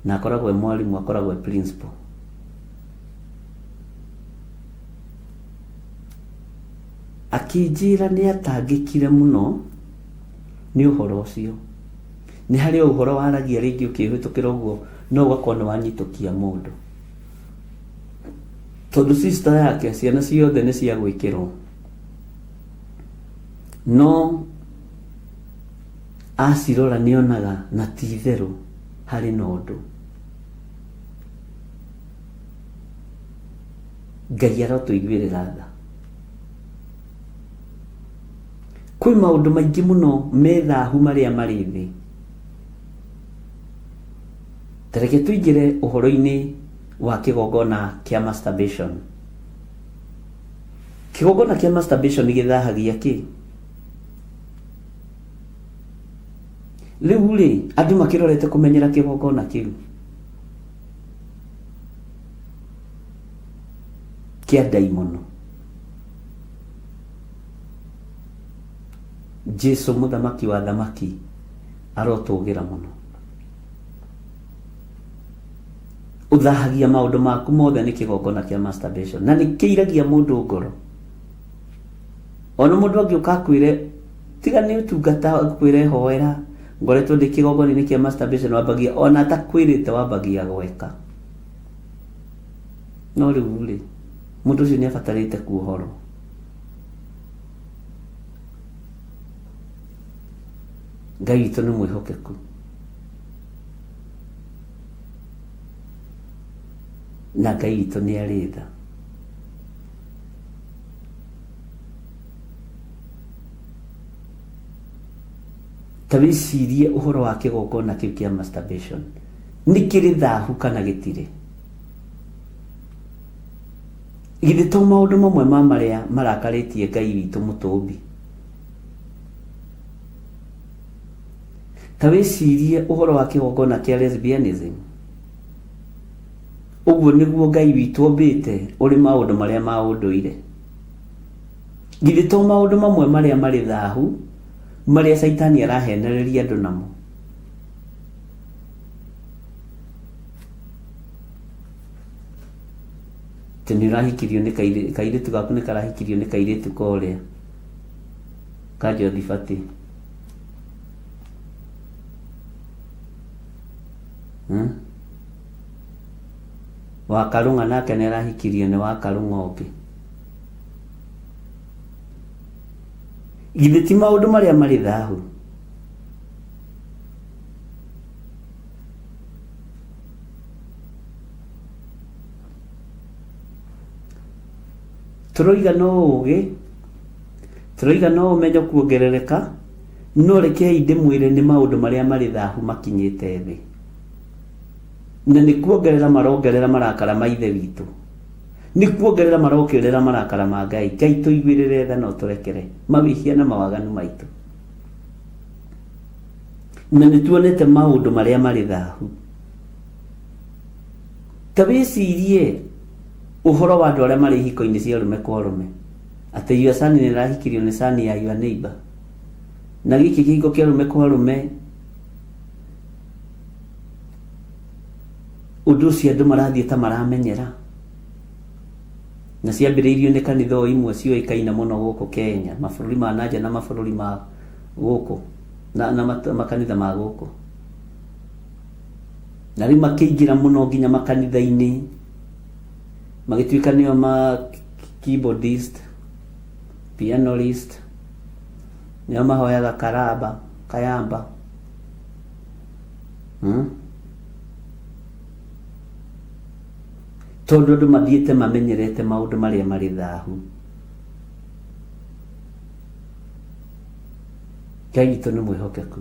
Na akoragwo e mwarimũ, akoragwo e principal. Akĩnjĩra nĩ atangĩkire mũno nĩ ũhoro ũcio. Nĩ harĩ o ũhoro waragia rĩngĩ ũkĩhĩtũkĩra ũguo no ũgakorwo nĩ wanyitũkia mũndũ. Tondũ sister yake ciana ciothe nĩ cia gwĩkĩrwo. No acirora nĩ onaga na ti itherũ harĩ na ũndũ. Ngai arotũiguĩrĩra tha. Kwĩ maũndũ maingĩ mũno me thahu marĩa marĩ thĩ. Ta reke tũingĩre ũhoro-inĩ wa kĩgongona kĩa masturbation. Kĩgongona kĩa masturbation gĩthahagia kĩ? Rĩu rĩ, andũ makĩrorete kũmenyera kĩgongona kĩu kĩa ndaimono. Jesu mũthamaki wa thamaki arotũgĩra mũno. Ũthahagia maũndũ maku mothe nĩ kĩgongona kĩa masturbation na nĩ kĩiragia mũndũ ngoro. Ona mũndũ angĩũka akwĩre tiga nĩ ũtungata akwĩre hoera ngoretwo ndĩ kĩgongona-inĩ kĩa masturbation wambagia ona atakwĩrĩte wambagia gweka. No rĩu rĩ, mũndũ ũcio nĩ abatarĩte kuohorwo. Ngai witũ nĩ mwĩhokeku. Na Ngai witũ nĩ arĩ tha. Ta wĩcirie ũhoro wa kĩgongona kĩu kĩa masturbation. Nĩ kĩrĩ thahu kana gĩtirĩ? Githĩ to maũndũ mamwe ma marĩa marakarĩtie Ngai witũ mũtũmbi? Ta wĩcirie ũhoro wa kĩgongona kĩa lesbianism. Ũguo nĩguo Ngai witũ ombĩte ũrĩ maũndũ marĩa ma ũndũire. Githĩ to maũndũ mamwe marĩa marĩ thahu marĩa caitani arahenereria andũ namo? Atĩ nĩ ũrahikirio nĩ kairĩtu gaku nĩ karahikirio nĩ kairĩtu korĩa ka Jothibati. Wakarũng'a nake nĩ arahikirio nĩ Wakarũng'a ũngĩ. Githĩ ti maũndũ marĩa marĩ thahu? Tũroiga no ũgĩ, tũroiga no ũmenyo kuongerereka, no rekei ndĩmwĩre nĩ maũndũ marĩa marĩ thahu makinyĩte thĩ. Na nĩ kuongerera marongerera marakara ma Ithe witũ. Nĩ kuongerera marongerera marakara ma Ngai. Ngai tũiguĩrĩre tha na ũtũrekere mawĩhia na mawaganu maitũ. Na nĩ tuonete maũndũ marĩa marĩ thahu. Ta wĩcirie ũhoro wa andũ arĩa marĩ ihiko-inĩ cia arũme kwa arũme, atĩ your son nĩ arahikirio nĩ son ya your neighbor. Na gĩkĩ kĩhiko kĩa arũme kwa arũme, ũndũ ũcio andũ marathiĩ ta maramenyera. Na ciambĩrĩirio nĩ kanitha o imwe ciũĩkaine mũno gũkũ Kenya, mabũrũri ma nanja na mabũrũri ma gũkũ, na makanitha ma gũkũ. Na rĩu makĩingĩra mũno nginya makanitha-inĩ, magĩtuĩka nĩo ma keyboardist, pianolist, nĩo mahoyaga karamba, kayamba. Tondũ andũ mathiĩte mamenyerete maũndũ marĩa marĩ thahu. Ngai witũ nĩ mwĩhokeku.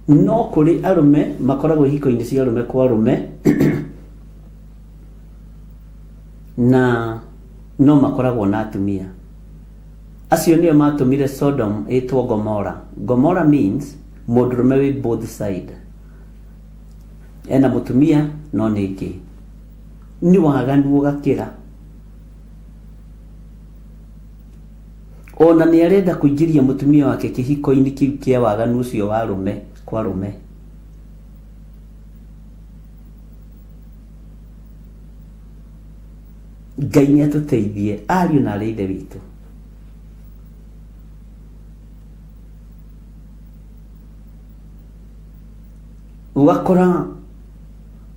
No kũrĩ arũme makoragwo ihiko-inĩ cia arũme kwa arũme na no makoragwo na atumia. Acio nĩo matũmire Sodom ĩtwo Gomora. Gomora means mũndũrũme wĩ both side. Ena mũtumia no nĩ gay. Nĩ waganu ũgakĩra. Ona nĩ arenda kũingĩria mũtumia wake kĩhiko-inĩ kĩu kĩa waganu ũcio wa arũme kwa arũme. Ngai nĩ atũteithie ariũ na arĩ ithe witũ. Ũgakora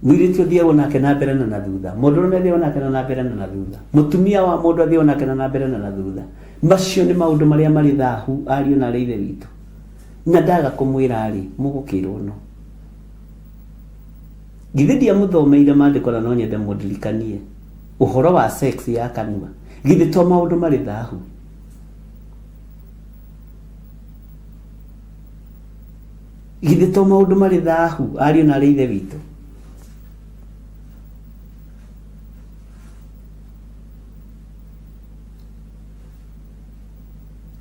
mũirĩtu athiagwo nake na mbere na na thutha, mũndũrũme athiagwo nake na na mbere na na thutha, mũtumia wa mũndũ athiagwo nake na na mbere na na thutha. Macio nĩ maũndũ marĩa marĩ thahu ariũ na arĩ ithe witũ. Na ndaga kũmwĩra rĩ, mũgũkĩrwo no. Githĩ ndiamũthomeire maandĩko na no nyende mũndirikanie ũhoro wa sex ya kanua? Githĩ to maũndũ marĩ thahu? Githĩ to maũndũ marĩ thahu ariũ na arĩ ithe witũ?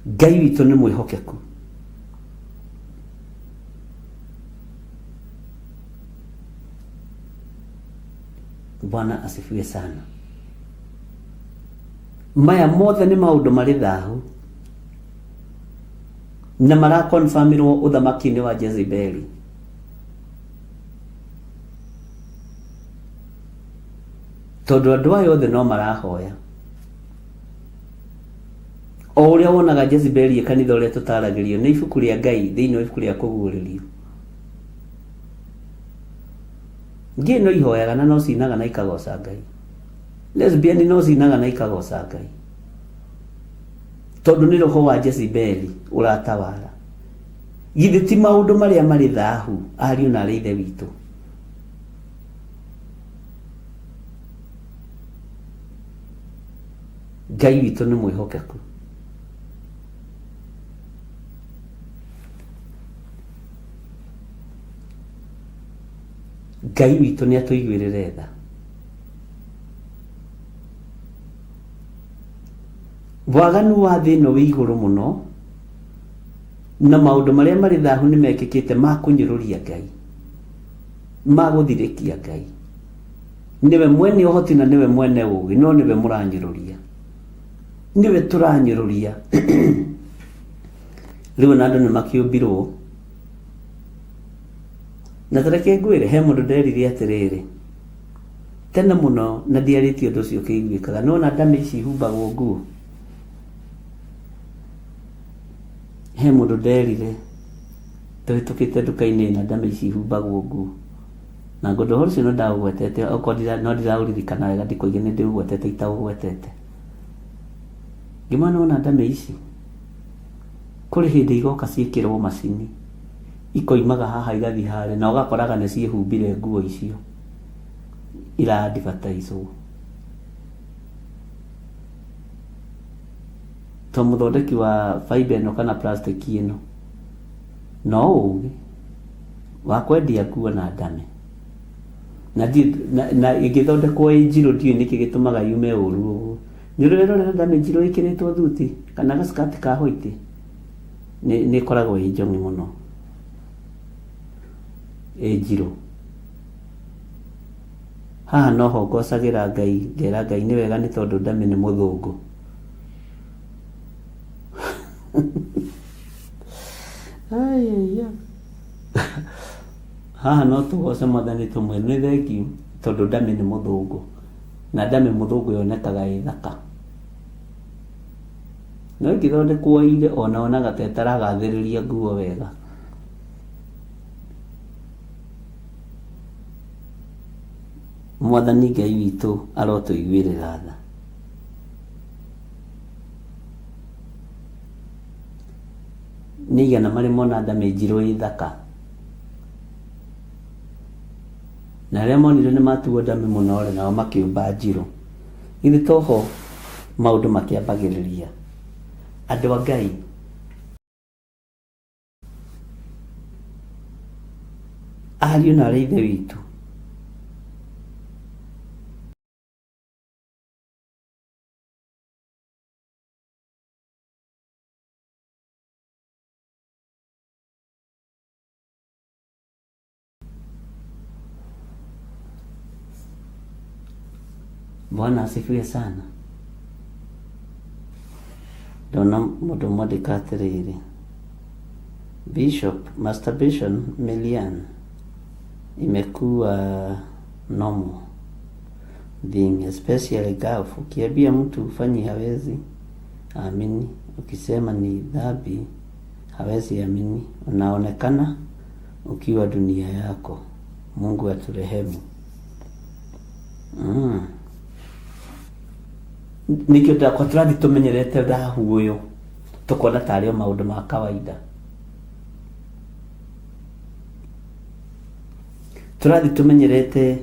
Ngai witũ nĩ mwĩhokeku. Bwana asifiwe sana. Maya mothe nĩ maũndũ marĩ thahu na marakonfamirwo ũthamaki-inĩ wa Jezebeli. Tondũ andũ aya othe no marahoya. O ũrĩa wonaga Jezebeli ĩ kanitha ũrĩa tũtaragĩrio nĩ ibuku rĩa Ngai thĩinĩ wa ibuku rĩa kũguũrĩrio. Ngĩ no ihoyaga na no cinaga na ikagoca Ngai. Lesbian no cinaga na ikagoca Ngai. Tondũ nĩ roho wa Jezebeli ũratawara. Githĩ ti maũndũ marĩa marĩ thahu ariũ na arĩ ithe witũ? Ngai witũ nĩ mwĩhokeku. Ngai witũ nĩ atũiguĩrĩre tha. Waganu wa thĩ ĩno wĩ igũrũ mũno na maũndũ marĩa marĩ thahu nĩ mekĩkĩte ma kũnyũrũria Ngai, ma gũthirĩkia Ngai. Nĩwe mwene ũhoti na nĩwe mwene ũgĩ, no nĩwe mũranyũrũria, nĩwe tũranyũrũria. Rĩu ona andũ nĩ makĩũmbirwo na tareke ngwĩre, he mũndũ nderire atĩrĩrĩ tene mũno na ndiarĩtie ũndũ ũcio ũkĩiguĩkaga, nĩwona ndamĩ ici ihumbagwo nguo. He mũndũ nderire tũhĩtũkĩte nduka-inĩ ĩna ndamĩ ici ihumbagwo nguo, na ngũndũ ũhoro ũcio no ndaũgwetete, okorwo no ndiraũririkana wega ndikoige nĩ ndĩũgwetete itaũgwetete. Ngĩmwĩra nĩwona ndamĩ ici, kũrĩ hĩndĩ igoka ciĩkĩrwo macini, ikoimaga haha igathiĩ harĩa na ũgakoraga nĩ ciĩhumbire nguo icio. ira advertise to mũthondeki wa fiber ĩno kana plastic ĩno no ũgĩ wa kwendia nguo na ndame na na ĩngĩthondekwo ĩ njirũ ndiũĩ nĩkĩ gĩtũmaga yume ũru ũguo. Nĩ ũrĩ werorera ndame njirũ ĩkĩrĩtwo thuti kana gacikati ka white? Nĩ ĩkoragwo ĩ njong'i mũno ĩ njirũ. Haha noho ngocagĩra Ngai ngera Ngai nĩ wega nĩ tondũ ndame nĩ mũthũngũ. Aiya. Haha no tũgoce Mwathani tũmwĩre nĩ thengiũ tondũ ndame nĩ mũthũngũ na ndame mũthũngũ yonekaga ĩ thaka. No ĩngĩthondekwo ire ona wonaga ta ĩtaragathĩrĩria nguo wega. Mwathani Ngai witũ arotũiguĩrĩra tha. Nĩ aigana marĩ mona ndame njirũ ĩ thaka? Na arĩa monire nĩ matuo ndame mũno rĩ, nao makĩũmba njirũ. Githĩ toho maũndũ makĩambagĩrĩria? Andũ a Ngai, ariũ na arĩ ithe witũ, Bwana asifiwe sana. Ndona mũndũ mwandĩka atĩrĩrĩ, Bishop, masturbation million imekuwa normal thing, especially Gulf. Ukiambia mtu hufanyi hawezi amini, ukisema ni dhambi hawezi amini. Unaonekana ukiwa dunia yako. Mungu aturehemu. Nikio ndakwa tũrathiĩ tũmenyerete thahu ũyũ tũkona tarĩ o maũndũ ma kawaida. Tũrathiĩ tũmenyerete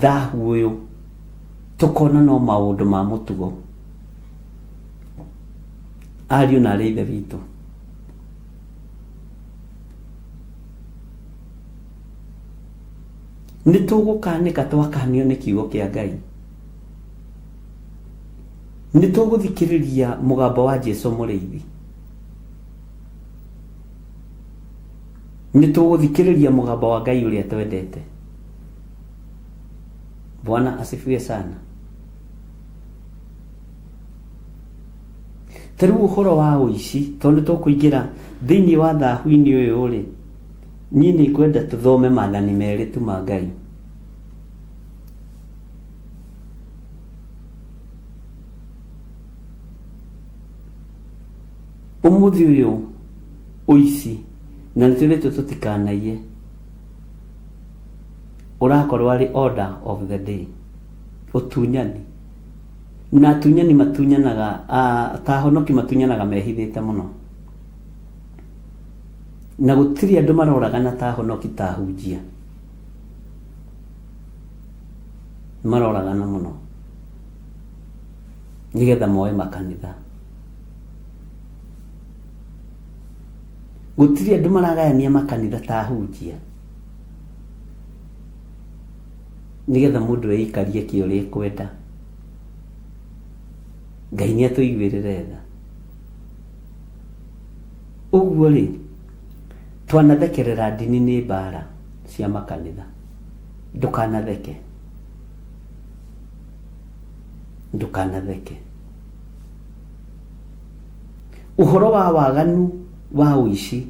thahu ũyũ tũkona no maũndũ ma mũtugo. Ariũ na arĩ ithe witũ, nĩ tũgũkanĩka twakanio nĩ kiugo kĩa Ngai. Nĩ tũgũthikĩrĩria mũgambo wa Jesu mũrĩithi. Nĩ tũgũthikĩrĩria mũgambo wa Ngai ũrĩa twendete. Bwana asifiwe sana. Ta rĩu ũhoro wa ũici, tondũ nĩ tũkũingĩra thĩinĩ wa thahu-inĩ ũyũ rĩ, niĩ nĩ ngwenda tũthome maathani merĩ tu ma Ngai. Ũmũthĩ ũyũ ũici, na nĩ twĩrĩtwo tũtikanaiye, ũrakorwo arĩ order of the day, ũtunyani. Na atunyani matunyanaga, ta ahonoki matunyanaga mehithĩte mũno. Na gũtirĩ andũ maroragana ta ahonoki ta ahunjia. Maroragana mũno nĩgetha moe makanitha. Gũtirĩ andũ maragayania makanitha ta ahunjia nĩgetha mũndũ eikarie kĩ ũrĩa ekwenda. Ngai nĩ atũiguĩrĩre tha. Ũguo rĩ, twanathekerera ndini nĩ mbara cia makanitha. Ndũkanatheke, ndũkanatheke. Ũhoro wa waganu wa ũici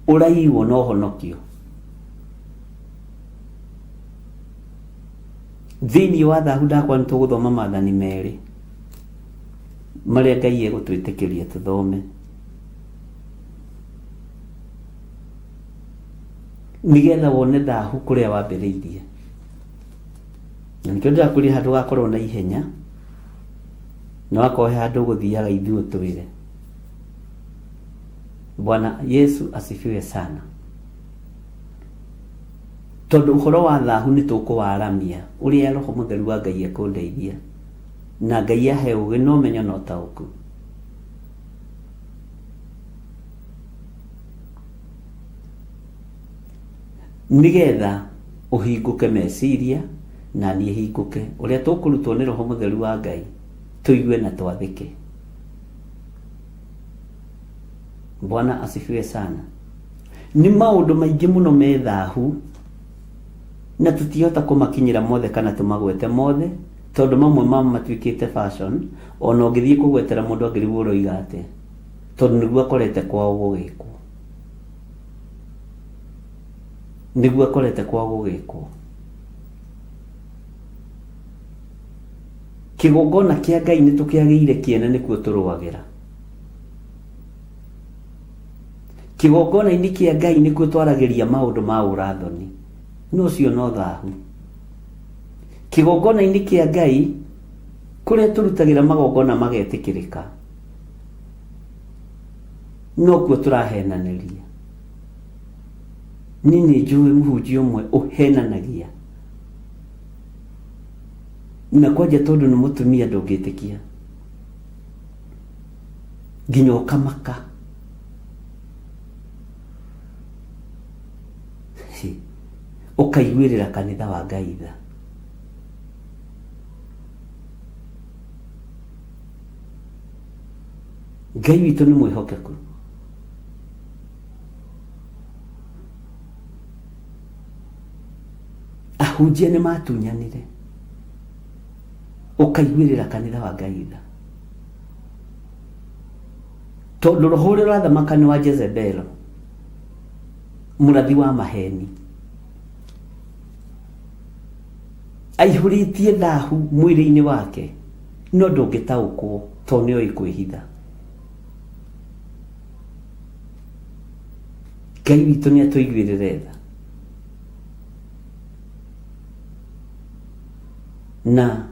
ũraiywo na ũhonokio. Thĩinĩ wa thahu ndakwa nĩ tũgũthoma maathani merĩ marĩa Ngai egũtwĩtĩkĩria tũthome. Nĩgetha wone thahu kũrĩa wambĩrĩirie. Na nĩkĩo ndĩrakwĩrire handũ gakorwo na ihenya, na wakorwo he handũ ũgũthiaga ithuĩ ũtwĩre. Bwana Yesu asifiwe sana. Tondũ ũhoro wa thahu nĩ tũkũwaramia ũrĩa Roho Mũtheru wa Ngai ekũndeithia na Ngai ahe ũgĩ na ũmenyo na ũtaũku. Nĩgetha ũhingũke meciria na niĩ hingũke ũrĩa tũkũrutwo nĩ Roho Mũtheru wa Ngai tũigue na twathĩke. Bwana asifiwe sana. Nĩ maũndũ maingĩ mũno me thahu na tũtihota kũmakinyĩra mothe kana tũmagwete mothe tondũ mamwe mamo matuĩkĩte fashion ona ũngĩthiĩ kũgwetera mũndũ angĩrigwo ũroiga atĩa tondũ nĩguo akorete kwao gũgĩkwo, nĩguo akorete kwao gũgĩkwo. Kĩgongona kĩa Ngai nĩ tũkĩagĩire kĩene nĩkuo tũrũagĩra. Kĩgongona-inĩ kĩa Ngai nĩkuo twaragĩria maũndũ ma ũrathoni, no ũcio no thahu. Kĩgongona-inĩ kĩa Ngai kũrĩa tũrutagĩra magongona magetĩkĩrĩka, nokuo tũrahenanĩria. Niĩ nĩ njũĩ mũhunjia ũmwe ũhenanagia na kwanja tondũ nĩ mũtumia ndũngĩtĩkia nginya ũkamaka. Ũkaiguĩrĩra kanitha wa Ngai tha. Ngai witũ nĩ mwĩhokeku. Ahunjia nĩ matunyanire, ũkaiguĩrĩra kanitha wa Ngai tha, tondũ roho ũrĩa ũrathamaka nĩ wa Jezebelo, mũrathi wa maheni, aihũrĩtie thahu mwĩrĩ-inĩ wake, no ndũngĩtaũkwo tondũ nĩ oĩ kwĩhitha. Ngai witũ nĩ atũiguĩrĩre tha na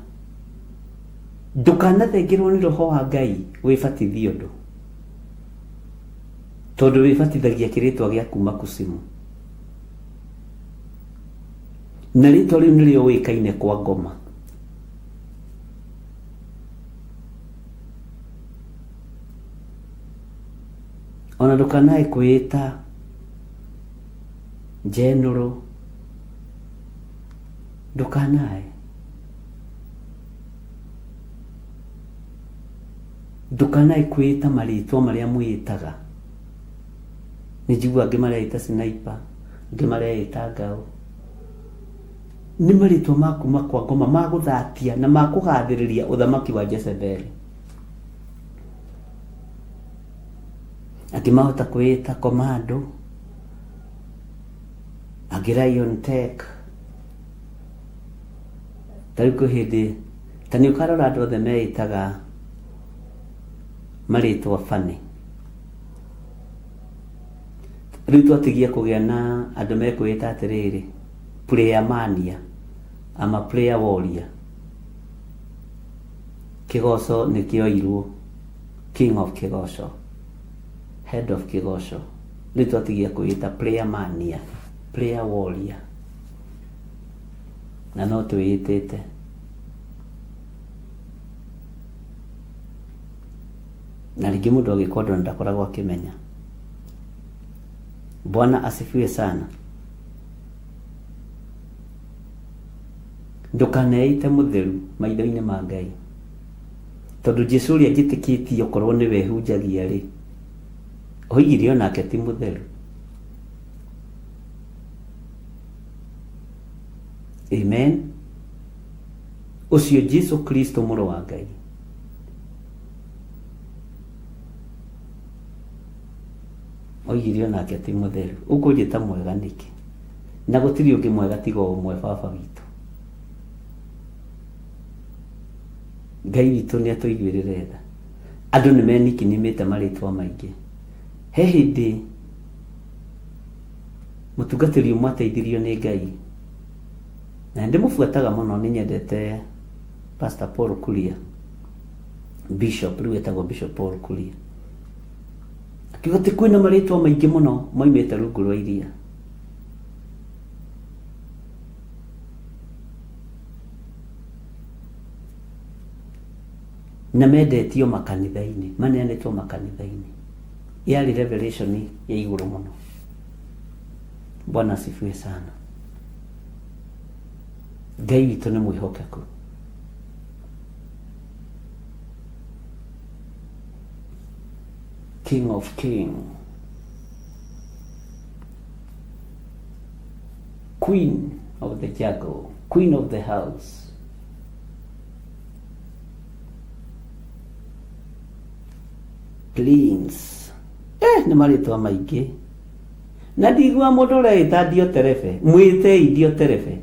ndũkanathengerwo nĩ roho wa Ngai wĩbatithie ũndũ, tondũ wĩbatithagia kĩrĩtwa gĩa kuma kusimu, na rĩtwa rĩu nĩrĩo ũĩkaine kwa ngoma. Ona ndũkanae kwĩĩta njenũrũ, ndũkanae ndũkanae kwĩĩta marĩtwa marĩa mwĩĩtaga. Nĩ njiguaga angĩ mareĩta sniper, angĩ mareĩta ngao. Nĩ marĩtwa ma kuma kwa ngoma ma gũthatia na ma kũgathĩrĩria ũthamaki wa Jezebeli. Angĩ mahota kwĩĩta commando, angĩ lion tech. Ta rĩu kwĩ hĩndĩ ta nĩ ũkarora andũ othe meĩtaga marĩtwa funny. Rĩu twatigia kũgĩa na andũ mekwĩĩta atĩrĩrĩ, prayer mania ama prayer warrior. Kĩgoco nĩ kĩoirwo, king of kĩgoco, head of kĩgoco. Rĩu twatigia kwĩĩta prayer mania, prayer warrior, na no twĩĩtĩte. Na rĩngĩ mũndũ agĩka ũndũ na ndakoragwo akĩmenya. Bwana asifiwe sana. Ndũkaneĩte mũtheru maitho-inĩ ma Ngai, tondũ Jesu ũrĩa njĩtĩkĩtie okorwo nĩwe hunjagia rĩ, oigire onake ti mũtheru. Amen. Ũcio Jesu Kristo mũrũ wa Ngai. Oigire onake ti mũtheru. Ũkũnjĩta mwega nĩkĩ? Na gũtirĩ ũngĩ mwega tiga o ũmwe, Baba witũ. Ngai witũ nĩ atũiguĩrĩre tha. Andũ nĩ menikinimĩte marĩtwa maingĩ. He hĩndĩ mũtungatĩri ũmwe ateithirio nĩ Ngai, na nĩ ndĩmũbuataga mũno, nĩ nyendete Pastor Paul Kuria, Bishop, rĩu etagwo Bishop Paul Kuria. Akiuga atĩ kwĩna marĩtwa maingĩ mũno moimĩte rungu rwa iria. Na mendetio makanitha-inĩ, maneanĩtwo makanitha-inĩ. Yarĩ revelation ya igũrũ mũno. Bwana asifiwe sana. Ngai witũ nĩ mwĩhokeku. King of King, Queen of the Jungle, Queen of the House. Prince. Nĩ marĩtwa maingĩ. Na ndigua mũndũ ũreĩta Dioterefe. Mwĩtei Dioterefe.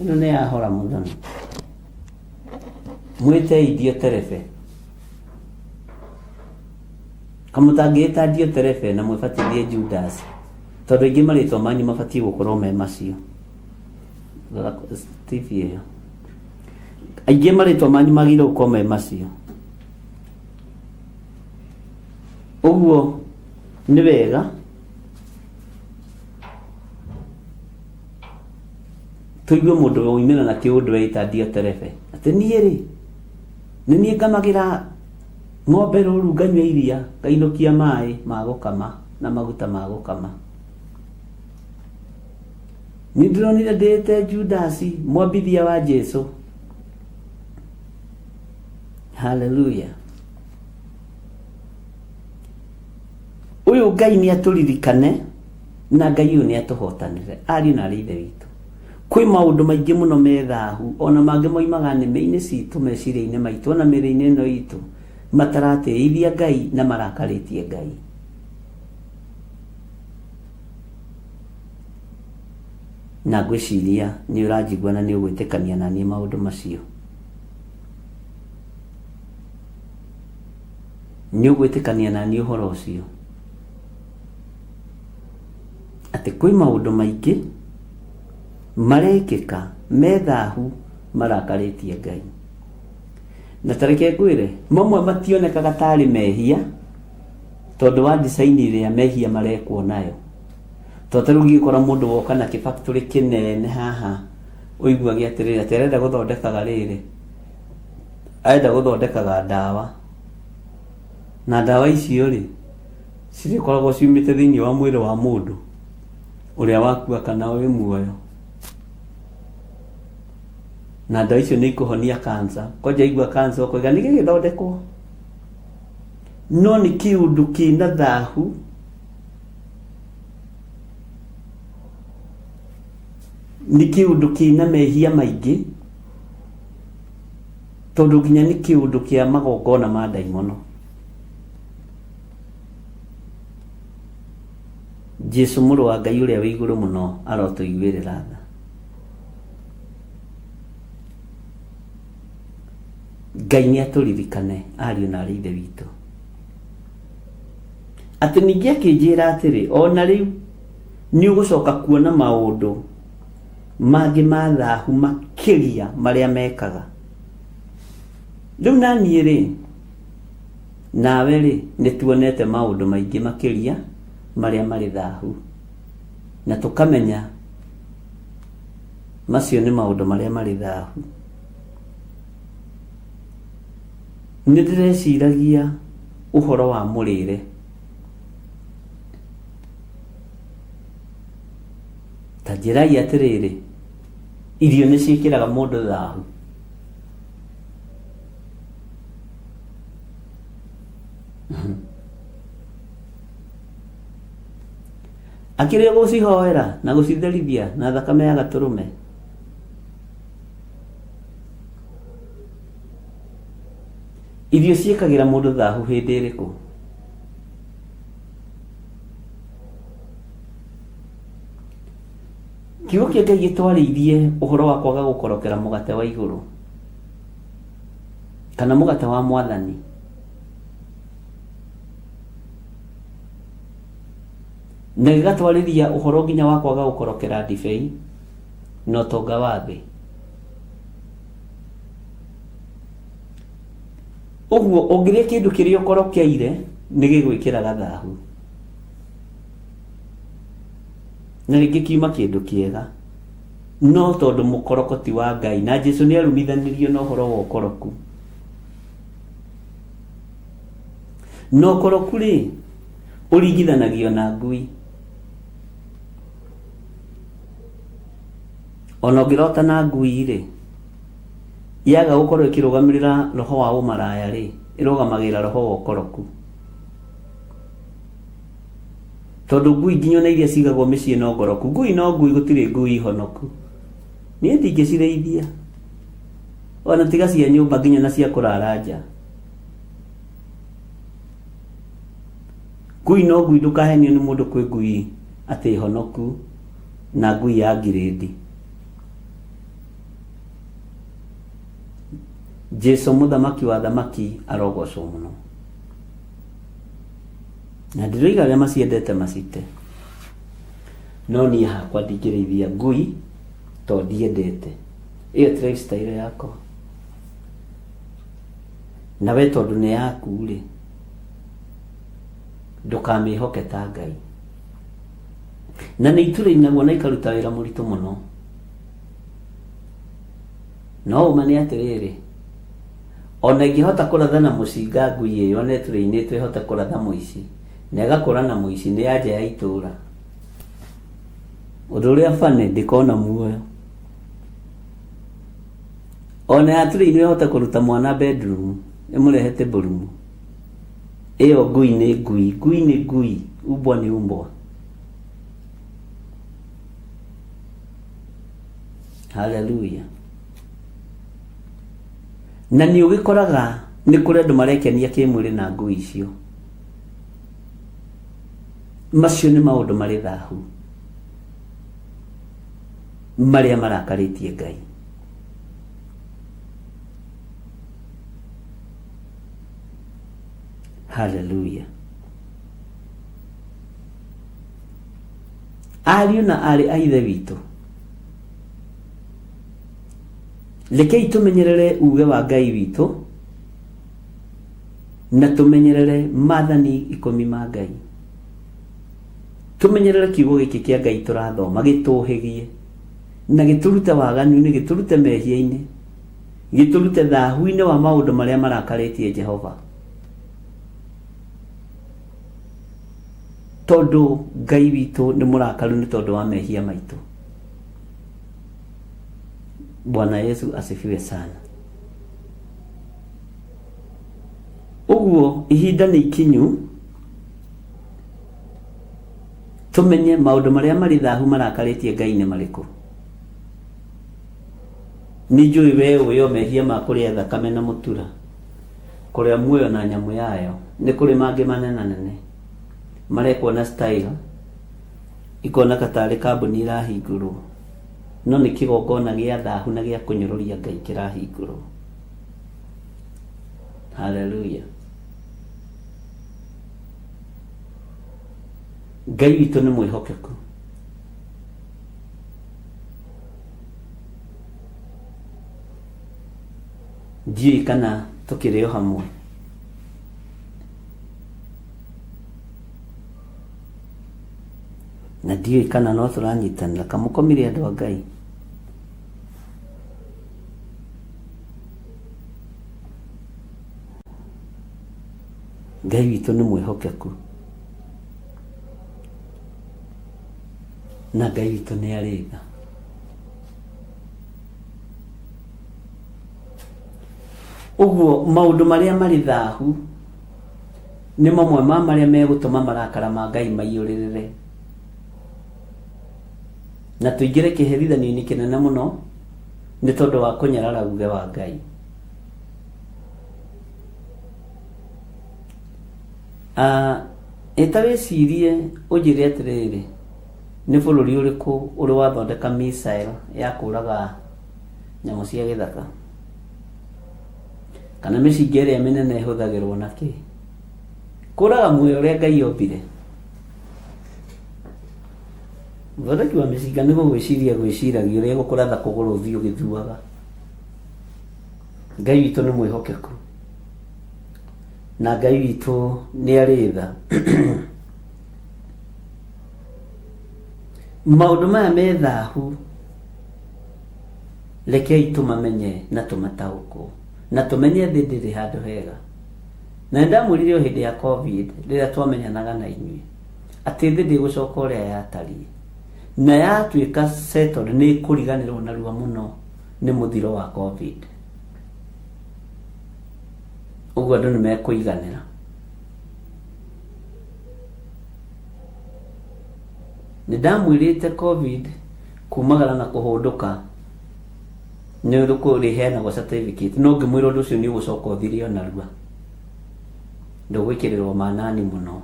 Ĩno nĩ yahora mũthoni. Mwĩtei Dioterefe. Kamũtangĩĩta Dioterefe na mwĩbatithie Judas. Tondũ aingĩ marĩtwa manyu mabatiĩ gũkorwo me macio. Rora TV ĩyo. Aingĩ marĩtwa manyu magĩrĩirwo gũkorwo me macio. Ũguo nĩ wega tũigue mũndũ woimĩra na kĩũndũ eita Dioterefe. Atĩ niĩ rĩ, nĩ niĩ ngamagĩra ng'ombe rũru nganyua iria, ngainũkia maĩ ma gũkama na maguta ma gũkama. Nĩ ndĩronire ndĩĩte Judasi, mwambithia wa Jesu. Haleluya. Ũyũ Ngai nĩ atũririkane na Ngai ũyũ nĩ atũhotanĩre ariũ na arĩ ithe witũ. Kwĩ maũndũ maingĩ mũno me thahu ona mangĩ moimaga nĩmĩ-inĩ citũ meciria-inĩ maitũ ona mĩrĩ-inĩ ĩno itũ mataratĩithia Ngai na marakarĩtie Ngai. Na ngwĩciria nĩ ũranjigua na nĩ ũgwĩtĩkania na niĩ maũndũ macio. Nĩ ũgwĩtĩkania na niĩ ũhoro ũcio atĩ kwĩ maũndũ maingĩ marekĩka me thahu marakarĩtie Ngai. Na ta reke ngwĩre, mamwe mationekaga tarĩ mehia tondũ wa design ĩrĩa mehia marekwo nayo. Tondũ ta rĩu ũngĩkora mũndũ woka na kĩbactorĩ kĩnene haha ũiguage atĩrĩrĩ atĩ arenda gũthondekaga rĩrĩ, arenda gũthondekaga ndawa. Na ndawa icio rĩ, cirĩkoragwo ciumĩte thĩinĩ wa mwĩrĩ wa mũndũ ũrĩa wakua kana wĩ muoyo. Na ndawa icio nĩ ikũhonia cancer. Kwanja igua cancer ũkoiga nĩ gĩgĩthondekwo. No nĩ kĩũndũ kĩna thahu nĩ kĩũndũ kĩna mehia maingĩ tondũ nginya nĩ kĩũndũ kĩa magongona ma ndaimono. Jesu mũrũ wa Ngai ũrĩa wĩ igũrũ mũno arotũiguĩrĩra tha. Ngai nĩ atũririkane ariũ na arĩ ithe witũ. Atĩ ningĩ akĩnjĩra atĩrĩ, ona rĩu nĩ ũgũcoka kuona maũndũ mangĩ ma thahu makĩria marĩa mekaga. Rĩu na niĩ rĩ, nawe rĩ, nĩ tuonete maũndũ maingĩ makĩria marĩa marĩ thahu. Na tũkamenya macio nĩ maũndũ marĩa marĩ thahu. Nĩ ndĩreciragia ũhoro wa mũrĩre. Ta njĩrai atĩrĩrĩ, irio nĩ ciĩkĩraga mũndũ thahu? Akĩrĩ gũcihoera na gũcitherithia na thakame ya gatũrũme. Irio ciĩkagĩra mũndũ thahu hĩndĩ ĩrĩkũ? Kiugo kĩa Ngai gĩtwarĩirie ũhoro wa kwaga gũkorokera mũgate wa igũrũ kana mũgate wa mwathani. Na gĩgatwarĩria ũhoro nginya wa kwaga gũkorokera ndibei na ũtonga wa thĩ. Ũguo ũngĩrĩa kĩndũ kĩrĩa ũkorokeire nĩ gĩgwĩkĩraga thahu. Na rĩngĩ kiuma kĩndũ kĩega. No tondũ mũkoroko ti wa Ngai na Jesu nĩ arumithanirio na ũhoro wa ũkoroku. Na ũkoroku rĩ, ũringithanagio na ngui. Ona ũngĩrota na ngui rĩ, yaga gũkorwo ĩkĩrũgamĩrĩra roho wa ũmaraya rĩ, ĩrũgamagĩrĩra roho wa ũkoroku. Tondũ ngui nginya ona iria cigagwo mĩciĩ no ngoroku. Ngui no ngui, gũtirĩ ngui honoku. Niĩ ndingĩcirĩithia. Ona tiga cia nyũmba nginya na cia kũrara nja. Ngui no ngui, ndũkahenio nĩ mũndũ kwĩ ngui atĩ honoku na ngui ya ngirĩndi. Jesu mũthamaki wa thamaki arogocwo mũno. Na ndĩroiga arĩa maciendete macite. No niĩ hakwa ndingĩrĩithia ngui tondũ ndiendete. Ĩyo ti lifestyle yakwa. Na we tondũ nĩ yaku rĩ, ndũkamĩhoke ta Ngai. Na nĩ itũrĩinagwo na ikaruta wĩra mũritũ mũno. No ũma nĩ atĩrĩrĩ, ona ĩngĩhota kũratha na mũcinga ngui ĩyo ona ĩtũrĩinĩtwo ĩhote kũratha mũici na ĩgakũra na mũici nĩ ya nja ya itũra. Ũndũ ũrĩa funny ndĩkona muoyo. Ona yatũrĩinwo ĩhote kũruta mwana bedroom ĩmũrehe table room. Ĩyo ngui nĩ ngui, ngui nĩ ngui, umbwa nĩ umbwa. Hallelujah. Na nĩ ũgĩkoraga nĩ kũrĩ andũ marekenia kĩmwĩrĩ na ngui icio. Macio nĩ maũndũ marĩ thahu marĩa marakarĩtie Ngai. Hallelujah. Ariũ na aarĩ a Ithe witũ, rekei tũmenyerere uge wa Ngai witũ na tũmenyerere maathani ikũmi ma Ngai. Tũmenyerere kiugo gĩkĩ kĩa Ngai tũrathoma gĩtũhĩgie na gĩtũrute waganu-inĩ, gĩtũrute mehia-inĩ, gĩtũrute thahu-inĩ wa maũndũ marĩa marakarĩtie Jehova. Tondũ Ngai witũ nĩ mũrakaru nĩ tondũ wa mehia maitũ. Bwana Yesu asifiwe sana. Ũguo ihinda nĩ ikinyu tũmenye maũndũ marĩa marĩ thahu marakarĩtie Ngai nĩ marĩkũ. Nĩ njũĩ we ũĩ o mehia ma kũrĩa thakame na mũtura, kũrĩa muoyo na nyamũ yayo. Nĩ kũrĩ mangĩ manenanene marekwo na style ikoneka tarĩ kambuni irahingũrwo, no nĩ kĩgongona gĩa thahu na gĩa kũnyũrũria Ngai kĩrahingũrwo. Hallelujah. Ngai witũ nĩ mwĩhokeku. Ndiũĩ kana tũkĩrĩ o hamwe. Na ndiũĩ kana no tũranyitanĩra. Kamũkomire andũ a Ngai. Ngai witũ nĩ mwĩhokeku. Na Ngai witũ nĩ arĩ tha. Ũguo maũndũ marĩa marĩ thahu nĩ mamwe ma marĩa megũtũma marakara ma Ngai maiyũrĩrĩre. Na tũingĩre kĩherithanio-inĩ kĩnene mũno nĩ tondũ wa kũnyarara uge wa Ngai. Ĩ ta wĩcirie ũnjĩre atĩrĩrĩ, nĩ bũrũri ũrĩkũ ũrĩ wathondeka missile ya kũraga nyamũ cia gĩthaka? Kana mĩcinga ĩrĩa mĩnene ĩhũthagĩrwo na kĩ? Kũraga muoyo ũrĩa Ngai ombire. Mũthondeki wa mĩcinga nĩ gũgwĩciria gwĩciragia ũrĩa ĩgũkũratha kũgũrũ ũthiĩ ũgĩthuaga. Ngai witũ nĩ mwĩhokeku. Na Ngai witũ nĩ arĩ tha. Maũndũ maya me thahu rekei tũmamenye na tũmataũkwo na tũmenye thĩ ndĩrĩ handũ hega. Na nĩ ndamwĩrire o hĩndĩ ya COVID rĩrĩa twamenyanaga na inyuĩ atĩ thĩ ndĩgũcoka ũrĩa yatariĩ, na yatuĩka settled nĩ ĩkũriganĩrwo narua mũno nĩ mũthiro wa COVID. Ũguo andũ nĩ mekũiganĩra. Nĩ ndamwĩrĩte COVID kumagara na kũhũndũka nĩ rĩheanagwo certificate, no ngĩmwĩra ũndũ ũcio nĩ ũgũcoka ũthire o narua, ndũgwĩkĩrĩrwo manani mũno.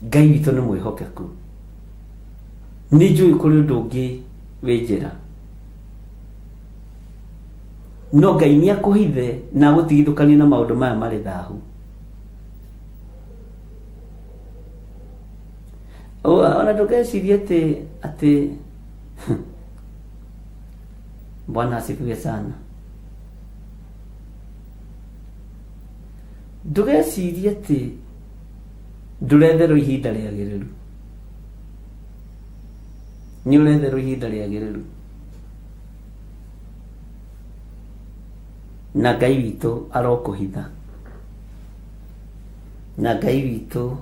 Ngai witũ nĩ mwĩhokeku. Nĩ njũĩ kũrĩ ũndũ ũngĩ wĩ njĩra, no Ngai nĩ akũhithe na agũtigithũkanie na maũndũ maya marĩ thahu. Ona ndũgecirie atĩ Bwana asifiwe sana. Ndũgecirie atĩ ndũretherwo ihinda rĩagĩrĩru. Nĩ ũretherwo ihinda rĩagĩrĩru. Na Ngai witũ arokũhitha. Na Ngai witũ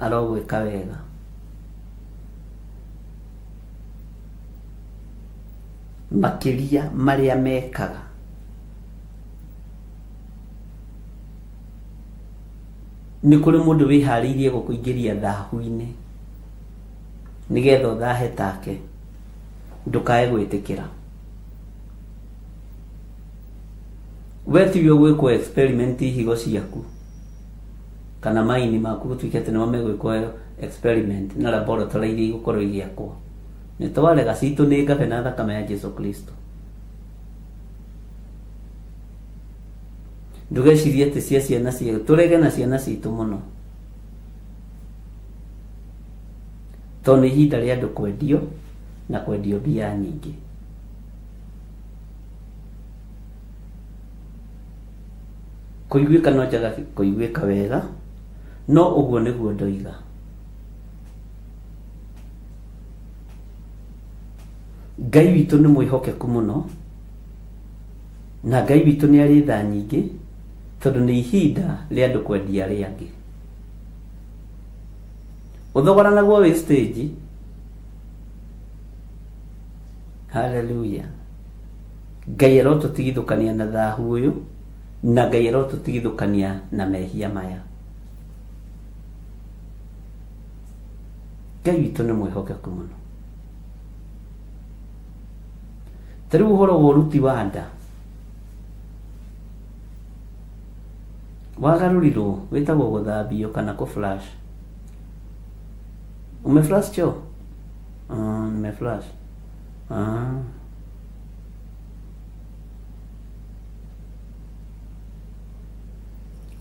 arogwĩka wega. Makĩria marĩa mekaga. Nĩ kũrĩ mũndũ wĩharĩirie gũkũingĩria thahu-inĩ nĩgetha ũthahe take, ndũkae gwĩtĩkĩra. We tiwe ũgwĩkwo experiment higo ciaku kana maini maku gũtuĩke atĩ nĩmo megwĩkwo experiment na laboratory iria igũkorwo igĩakwo. Nĩ twarega citũ nĩ ngabe na thakame ya Jesu Kristo. Ndũgecirie atĩ cia ciana ciaku, tũrege na ciana citũ mũno, tondũ nĩ ihinda rĩa andũ kwendio na kwendio mbia nyingĩ. Kũiguĩka no njaga kũiguĩka wega, no ũguo nĩguo ndoiga. Ngai witũ nĩ mwĩhokeku mũno, na Ngai witũ nĩ arĩ tha nyingĩ, tondũ nĩ ihinda rĩa andũ kwendia arĩa angĩ. Ũthogoranagwo wĩ stage. Hallelujah. Ngai arotũtigithũkania na thahu ũyũ, na Ngai arotũtigithũkania na mehia maya. Ngai witũ nĩ mwĩhokeku mũno. Ta rĩu ũhoro wa ũruti wa nda wagarũrirwo wĩtagwo gũthambio kana kũ flash. Ume flash choo? Nime flash.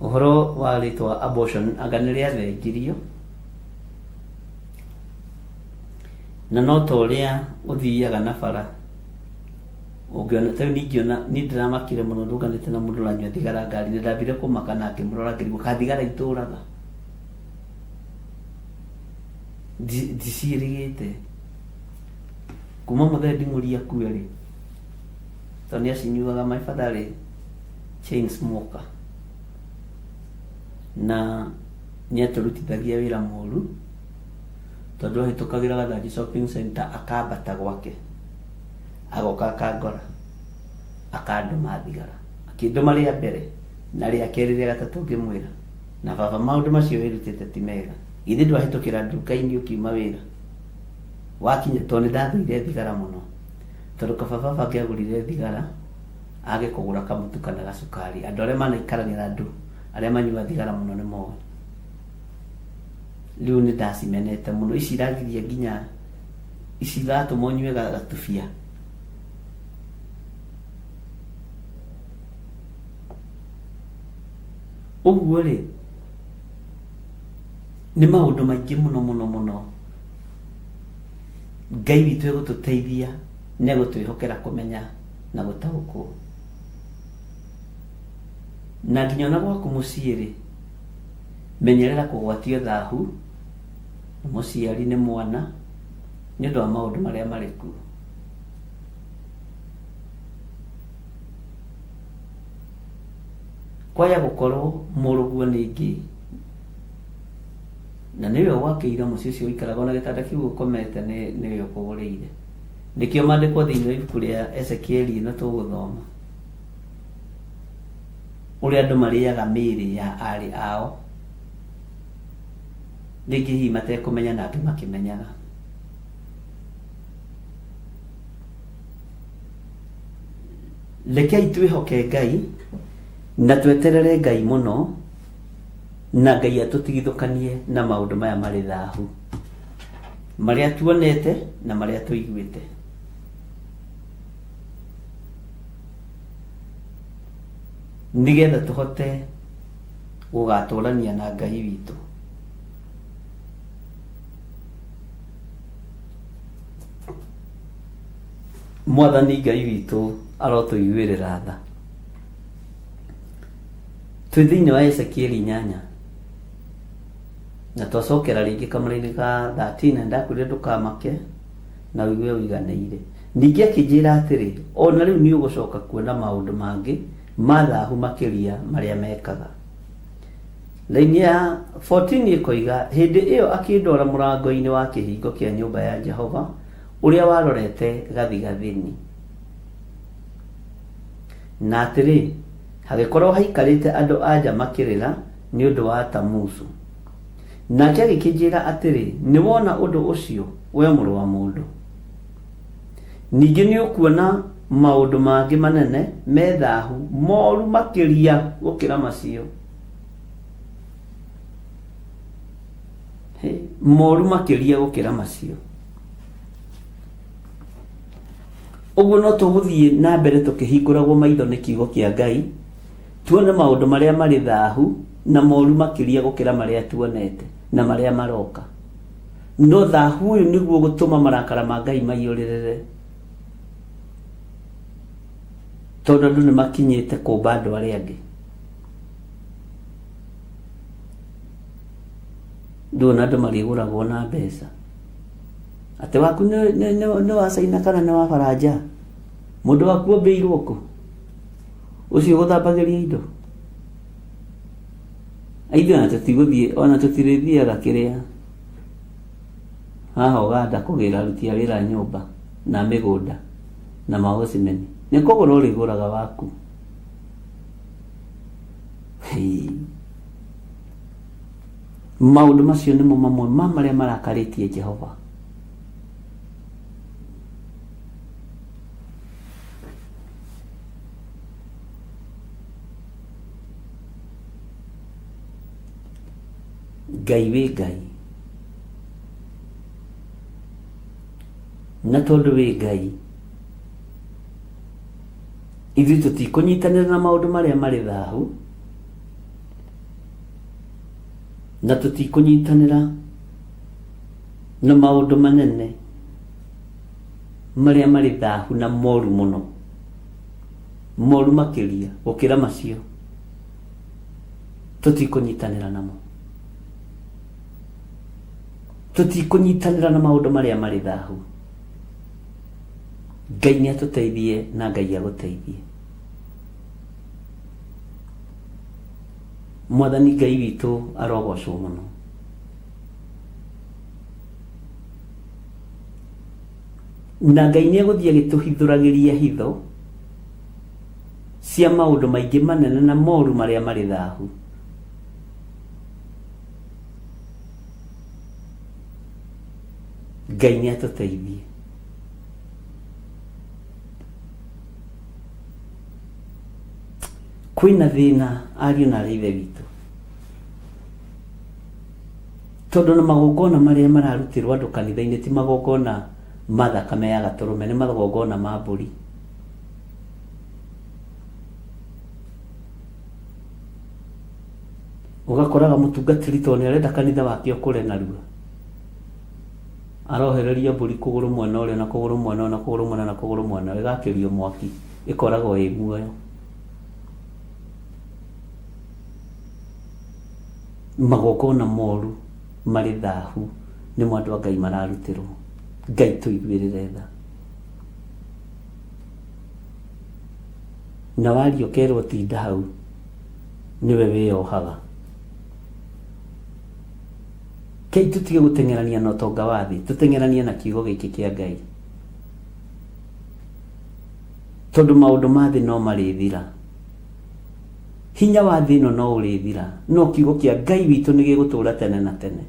Ũhoro wa rĩtwa abortion anga nĩ rĩathengirio, na no ta ũrĩa ũthiaga na bara ũngĩona ta rĩu ningĩona niĩ ndĩramakire mũno ndũnganĩte na mũndũ ũranyua thigara ngari-inĩ, ndambire kũmaka na ngĩmũrora ngĩrigwo ka thigara itũraga, ndiciĩrĩgĩte kuma mũthee nding'ũri akue rĩ, tondũ nĩ acinyuaga, my father arĩ chain smoker na nĩ atũrutithagia wĩra mũru, tondũ ahĩtũkagĩra Gathanji shopping center akambata gwake, agoka akangora, akandũma thigara, akĩndũma rĩa mbere na rĩa kerĩ rĩa gatatũ ngĩmwĩra, na baba maũndũ macio wĩrutĩte ti mega, githĩ ndwahĩtũkĩra nduka-inĩ ũkiuma wĩra wakinya, tondũ nĩ ndathũire thigara mũno, tondũ kaba baba angĩagũrire thigara age kũgũra kamũtu kana gacukari. Andũ arĩa manaikarania na andũ arĩa manyuaga thigara mũno nĩ moĩ. Rĩu nĩ ndacimenete mũno, ici iragiria nginya ici iratũma ũnyue gatubia. Ũguo rĩ, nĩ maũndũ maingĩ mũno mũno mũno Ngai witũ egũtũteithia na egũtwĩhokera kũmenya na gũtaũkwo. Na nginya ona gwaku mũciĩ rĩ, menyerera kũgwatio thahu nĩ mũciari nĩ mwana nĩ ũndũ wa maũndũ marĩa marĩ kuo. Kwaya gũkorwo mũrũguo nĩ ngĩ na nĩwe ũgwakĩire mũciĩ ũcio ũikaraga ona gĩtanda kĩu ũkomete nĩwe ũkũgũrĩire. Nĩkĩo maandĩko thĩinĩ wa ibuku rĩa Ezekieli ĩno tũgũthoma ũrĩa andũ marĩaga mĩĩrĩ ya arĩ ao, rĩngĩ hihi matekũmenya na angĩ makĩmenyaga. Rekei twĩhoke Ngai na tweterere Ngai mũno, na Ngai atũtigithũkanie na maũndũ maya marĩ thahu, marĩa tuonete na marĩa tũiguĩte. Nĩgetha tũhote gũgatũrania na Ngai witũ. Mwathani Ngai witũ arotũiguĩrĩra tha. Twĩ thĩinĩ wa Ezekieli 8 na twacokera rĩngĩ kamũra-inĩ ka 13, na ndakwĩrire ndũkamake na ũigue ũiganĩire. Ningĩ akĩnjĩra atĩrĩ, o na rĩu nĩ ũgũcoka kuona maũndũ mangĩ ma thahu makĩria marĩa mekaga. Raini ya 14 ĩkoiga, hĩndĩ ĩyo akĩndwara mũrango-inĩ wa kĩhingo kĩa nyũmba ya Jehova ũrĩa warorete gathigathini. Na atĩrĩ, hagĩkorwo haikarĩte andũ a nja makĩrĩra nĩ ũndũ wa Tamuzu. Nake agĩkĩnjĩra atĩrĩ, nĩ wona ũndũ ũcio, we mũrũ wa mũndũ? Ningĩ nĩ ũkuona maũndũ mangĩ manene me thahu moru makĩria gũkĩra macio. Moru makĩria gũkĩra macio. Ũguo no tũgũthiĩ na mbere tũkĩhingũragwo maitho nĩ kiugo kĩa Ngai, tuone maũndũ marĩa marĩ thahu na moru makĩria gũkĩra marĩa tuonete na marĩa maroka. No thahu ũyũ nĩguo gũtũma marakara ma Ngai maiyũrĩrĩre, tondũ andũ nĩ makinyĩte kũmba andũ arĩa angĩ. Nduona andũ marĩgũragwo na mbeca. Atĩ waku nĩ wa Caina kana nĩ wa Baranja? Mũndũ waku ombĩirwo kũ? Ũcio ũgũthambagĩria indo? Ithuĩ ona tũtigũthiĩ, ona tũtirĩthiaga kĩrĩa haha Ũganda kũgĩra aruti a wĩra a nyũmba na mĩgũnda na mahocimeni. Nĩ kũgũra ũrĩgũraga waku. Hei. Maũndũ macio nĩmo mamwe ma marĩa marakarĩtie Jehova. Ngai wĩ Ngai, na tondũ wĩ Ngai, ithuĩ tũtikũnyitanĩra na maũndũ marĩa marĩ thahu, na tũtikũnyitanĩra na maũndũ manene marĩa marĩ thahu na moru mũno, moru makĩria gũkĩra macio, tũtikũnyitanĩra namo. Tũtikũnyitanĩra na maũndũ marĩa marĩ thahu. Ngai nĩ atũteithie na Ngai agũteithie. Mwathani Ngai witũ arogocwo mũno. Na Ngai nĩ egũthiĩ agĩtũhithũragĩria hitho cia maũndũ maingĩ manene na moru marĩa marĩ thahu. Ngai nĩ atũteithie. Kwĩna thĩna ariũ na arĩ ithe witũ, tondũ na magongona marĩa mararutĩrwo andũ kanitha-inĩ ti magongona ma thakame ya gatũrũme, nĩ magongona ma mbũri. Ũgakoraga mũtungatĩri tondũ nĩ arenda kanitha wake ũkũre narua, arohereria mbũri kũgũrũ mwena ũrĩa na kũgũrũ mwena ũyũ na kũgũrũ mwena na kũgũrũ mwena ũyũ, ĩgakĩrio mwaki ĩkoragwo ĩ muoyo. Magongona moru marĩ thahu nĩmo andũ a Ngai mararutĩrwo. Ngai tũiguĩrĩre tha. Na waria ũkerwo tinda hau. Nĩwe wĩyohaga. Kei tũtige gũteng'erania na ũtonga wa thĩ, tũteng'eranie na kiugo gĩkĩ kĩa Ngai. Tondũ maũndũ ma thĩ no marĩthira. Hinya wa thĩ ĩno no ũrĩthira, no kiugo kĩa Ngai witũ nĩ gĩgũtũũra tene na tene.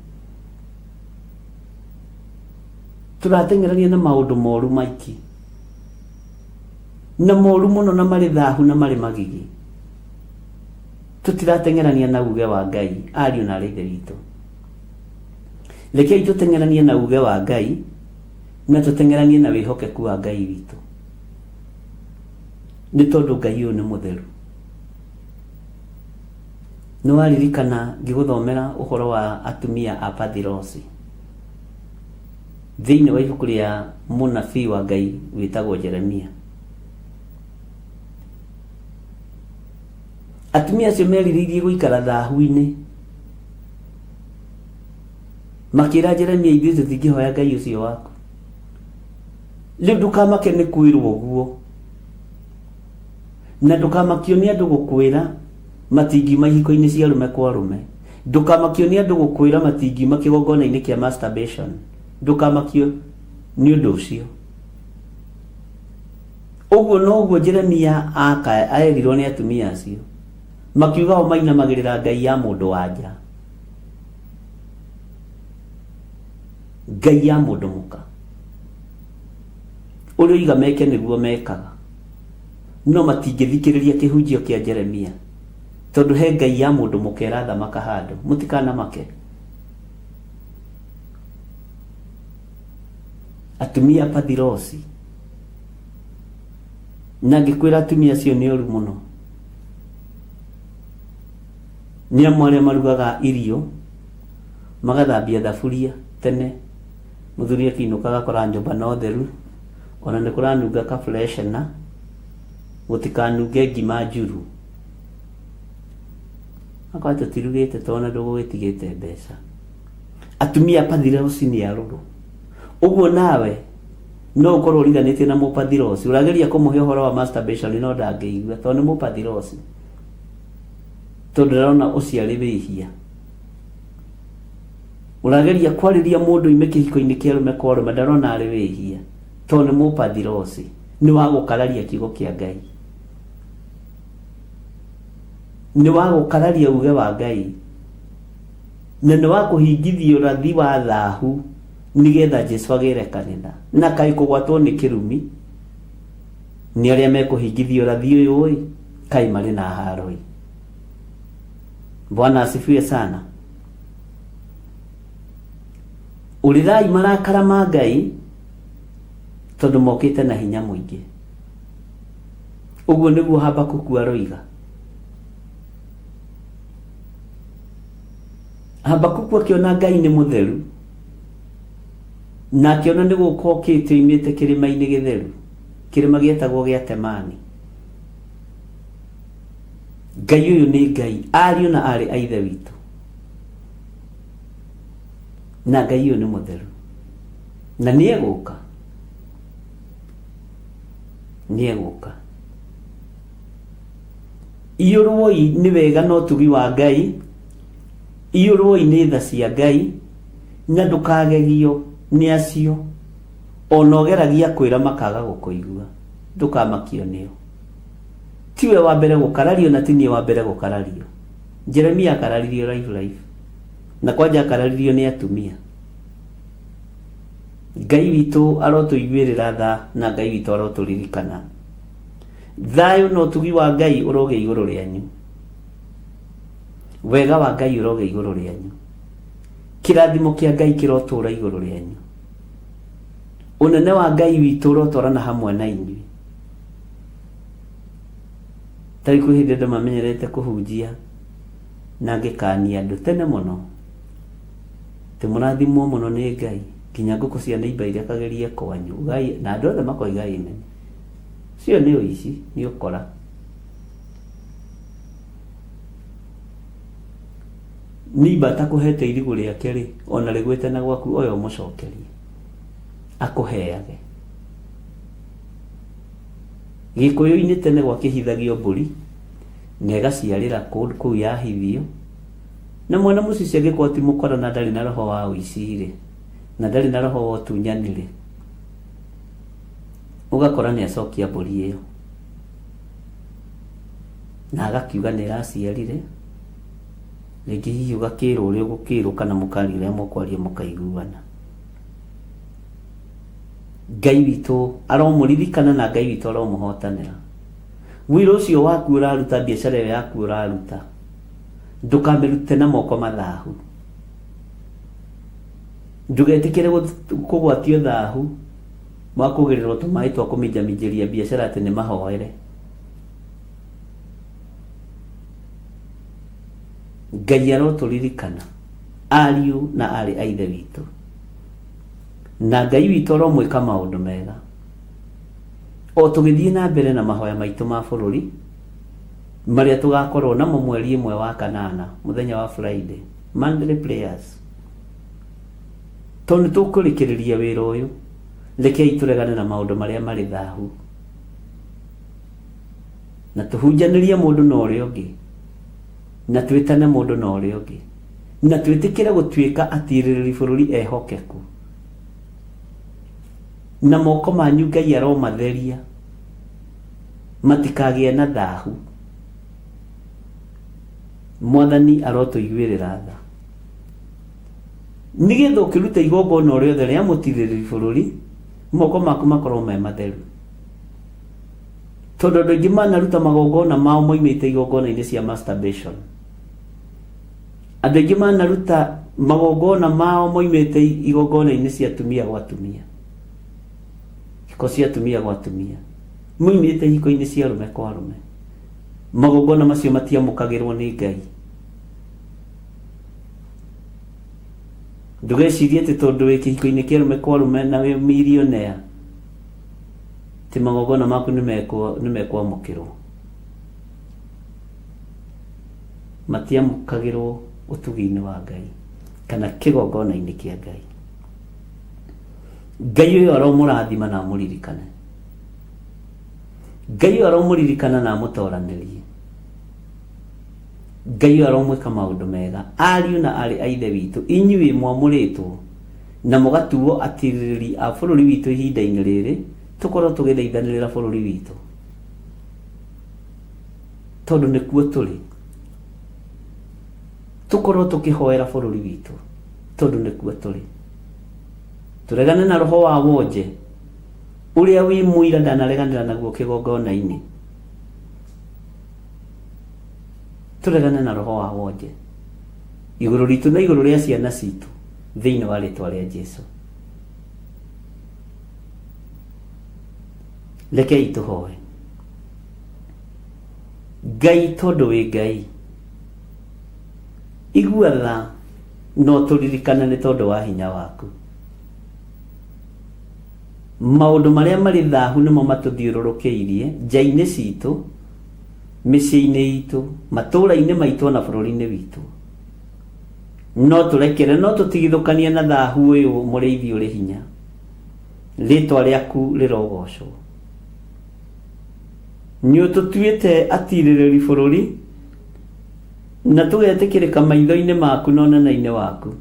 Tũrateng'erania na maũndũ moru maingĩ. Na moru mũno na marĩ thahu na marĩ magigi. Tũtirateng'erania na uge wa Ngai, ariũ na arĩ ithe witũ. Rekei tũteng'eranie na uge wa Ngai na tũteng'eranie na wĩhokeku wa Ngai witũ. Nĩ tondũ Ngai ũyũ nĩ mũtheru. Nĩ waririkana ngĩgũthomera ũhoro wa atumia a Pathirosi thĩinĩ wa ibuku rĩa mũnabii wa Ngai wĩtagwo Jeremia. Atumia acio merirĩirie gũikara thahu-inĩ, makĩra Jeremia, ithuĩ tũtingĩhoya Ngai ũcio waku. Rĩu ndũkamake nĩ kwĩrwo ũguo, na ndũkamakio nĩ andũ gũkwĩra matingiuma ihiko-inĩ cia arũme kwa arũme. Ndũkamakio nĩ andũ gũkwĩra matingiuma kĩgongona-inĩ kĩa masturbation. Ndũkamakio nĩ ũndũ ũcio. Ũguo noguo Jeremia erirwo nĩ atumia acio, makiuga o mainamagĩrĩra ngai ya mũndũ wa nja, ngai ya mũndũ mũka. Ũrĩa oiga meke nĩguo mekaga, no matingĩthikĩrĩria kĩhunjio kĩa Jeremia, tondũ he ngai ya mũndũ mũka ĩrathamaka handũ. Mũtikanamake. Atumia Pathirosi, na ngĩkwĩra atumia acio nĩ oru mũno, nĩ amwe arĩa marugaga irio magathambia thaburia tene, mũthuri akĩinũka agakora nyũmba no theru, ona nĩ kũranunga ka freshener, gũtikanunge ngima njuru. Akorwo tũtirugĩte tondũ ndũgũgĩtigĩte mbeca. Atumia Pathirosi nĩ arũrũ. Ũguo nawe no ũkorwo ũriganĩtie na mũpathirosi, ũrageria kũmũhe ũhoro wa masturbation no ndangĩigua tondũ nĩ mũpathirosi, tondũ ndarona ũcio arĩ wĩhia. Ũrageria kwarĩria mũndũ oime kĩhiko-inĩ kĩa arũme kwa arũme, ndarona arĩ wĩhia tondũ nĩ mũpathirosi, nĩ wa gũkararia kiugo kĩa Ngai, nĩ wa gũkararia uge wa Ngai, na nĩ wa kũhingithia ũrathi wa thahu nĩgetha Jesu agĩre kanitha. Na kaĩ kũgwatwo nĩ kĩrumi nĩ arĩa mekũhingithia ũrathi ũyũ ĩ, kaĩ marĩ na haro ĩ. Bwana asifiwe sana. Ũrĩrai marakara ma Ngai tondũ mokĩte na hinya mũingĩ. Ũguo nĩguo Habakuku aroiga. Habakuku akĩona Ngai nĩ mũtheru, na akĩona nĩ gũka okĩte oimĩte kĩrĩma-inĩ gĩtheru, kĩrĩma gĩetagwo gĩa Temani. Ngai ũyũ nĩ Ngai, ariũ na aarĩ a Ithe witũ, na Ngai ũyũ nĩ mũtheru, na nĩ egũka, nĩ egũka. Iyũrwoi nĩ wega na ũtugi wa Ngai, iyũrwoi nĩ tha cia Ngai, na ndũkagegio nĩ acio ona ũgeragia kwĩra makaga gũkũigua, ndũkamakio nĩo. Tiwe wa mbere gũkarario na ti niĩ wa mbere gũkarario. Jeremia akararirio life life, na kwanja akararirio nĩ atumia. Ngai witũ arotũiguĩrĩra tha na Ngai witũ arotũririkana. Thayũ na ũtugi wa Ngai ũrogĩa igũrũ rĩanyu. Wega wa Ngai ũrogĩa igũrũ rĩanyu. Kĩrathimo kĩa Ngai kĩrotũũra igũrũ rĩanyu. Ũnene wa Ngai witũ ũrotwarana hamwe na inyuĩ. Tarĩ kwĩ hĩndĩ andũ mamenyerete kũhunjia na ngĩkania andũ tene mũno, atĩ mũrathimwo mũno nĩ Ngai, nginya ngũkũ cia neighbor irekagĩrie kwanyu, ugai, na andũ othe makoiga amen. Ũcio nĩ ũici, nĩ ũkora. Neighbor atakũhete irigũ rĩake rĩ, ona rĩgwĩte na gwaku oya ũmũcokerie, akũheage. Gĩkũyũ-inĩ tene gwakĩhithagio mbũri, Na ĩgaciarĩra kũndũ kũu yahithio. Na mwana mũcici angĩkorwo ti mũkora na ndarĩ na roho wa ũici-rĩ, na ndarĩ na roho wa ũtunyani-rĩ, ũgakora nĩ acokia mbũri ĩyo. Na agakiuga nĩ ĩraciarire, rĩngĩ hihi ũgakĩrwo ũrĩa ũgũkĩrwo kana mũkaria ũrĩa mũkwaria mũkaiguana. Ngai witũ aromũririkana na Ngai witũ aromũhotanĩra. Wĩra ũcio waku ũraruta, biacara ĩyo yaku ũraruta, ndũkamĩrute na moko mathahu. Ndũgetĩkĩre kũgwatio thahu wa kũgĩrĩrwo tũmaĩ twa kũminjaminjĩria biacara atĩ nĩ mahoere. Ngai arotũririkana ariũ na aarĩ a Ithe witũ, na Ngai witũ aromwĩka maũndũ mega o tũgĩthiĩ na mbere na mahoya maitũ ma bũrũri marĩa tũgakorwo namo mweri 1 wa kanana mũthenya wa Friday, Monthly prayers. Tondũ nĩ tũkũrĩkĩrĩria wĩra ũyũ, rekei tũregane na maũndũ marĩa marĩ thahu na tũhunjanĩrie mũndũ na ũrĩa ũngĩ, na twĩtane mũndũ na ũrĩa ũngĩ, na twĩtĩkĩre gũtuĩka atirĩrĩri bũrũri ehokeku. Na moko manyu Ngai aromatheria matikagĩe na thahu. Mwathani arotũiguĩrĩra tha, nĩgetha ũkĩruta igongona o rĩothe rĩa mũtirĩrĩri bũrũri, moko maku makorwo me matheru. Tondũ andũ aingĩ manaruta magongona mao moimĩte igongona-inĩ cia masturbation. Andũ aingĩ manaruta magongona mao moimĩte igongona-inĩ cia atumia gwa atumia, hiko cia atumia gwa atumia, moimĩte hiko-inĩ cia arũme kwa arũme. Magongona macio matiamũkagĩrwo nĩ Ngai. Ndũgecirie atĩ tondũ wĩ kĩhiko-inĩ kĩa arũme kwa arũme na wĩ millionaire atĩ magongona maku nĩ mekwamũkĩrwo. Matiamũkagĩrwo ũtugi-inĩ wa Ngai kana kĩgongona-inĩ kĩa Ngai. Ngai ũyũ aromũrathima na amũririkane. Ngai ũyũ aromũririkana na amũtoranĩrie. Ngai ũyũ aromwĩka maũndũ mega. Ariũ na aarĩ a Ithe witũ, inyuĩ mwamũrĩtwo na mũgatuo atirĩrĩri a bũrũri witũ ihinda-inĩ rĩrĩ, tũkorwo tũgĩthaithanĩrĩra bũrũri witũ, tondũ nĩkuo tũrĩ. Tũkorwo tũkĩhoera bũrũri witũ, tondũ nĩkuo tũrĩ. Tũregane na roho wa wonje ũrĩa wĩ mũira ndanareganĩra naguo kĩgongona-inĩ. Tũregane na roho wa wonje igũrũ ritũ na igũrũ rĩa ciana citũ thĩinĩ wa rĩtwa rĩa Jesu. Rekei tũhoe. Ngai, tondũ wĩ Ngai, igua tha no tũririkane nĩ tondũ wa hinya waku. Maũndũ marĩa marĩ thahu nĩmo matũthiũrũrũkĩirie nja-inĩ citũ, mĩciĩ-inĩ itũ, matũũra-inĩ maitũ ona bũrũri-inĩ witũ. No tũrekere, no tũtigithũkanie na thahu ũyũ mũrĩithi ũrĩ hinya. Rĩtwa rĩaku rĩrogocwo. Nĩ ũtũtuĩte atirĩrĩri bũrũri na tũgetĩkĩrĩka maitho-inĩ maku na ũnene-inĩ waku,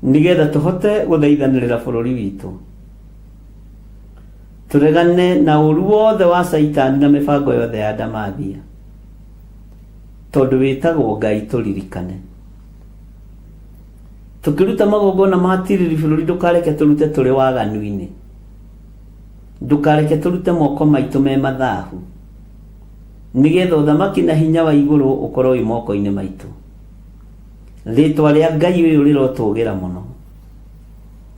nĩgetha tũhote gũthaithanĩrĩra bũrũri witũ. Tũregane na ũru wothe wa Caitani na mĩbango yothe ya ndamathia, tondũ wĩtagwo Ngai tũririkane. Tũkĩruta magongona ma tirĩrĩ bũrũri, ndũkareke tũrute tũrĩ waganu-inĩ. Ndũkareke tũrute moko maitũ me mathahu, nĩgetha ũthamaki na hinya wa igũrũ ũkorwo wĩ moko-inĩ maitũ. Rĩtwa rĩa Ngai ũyũ rĩrotũgĩra mũno.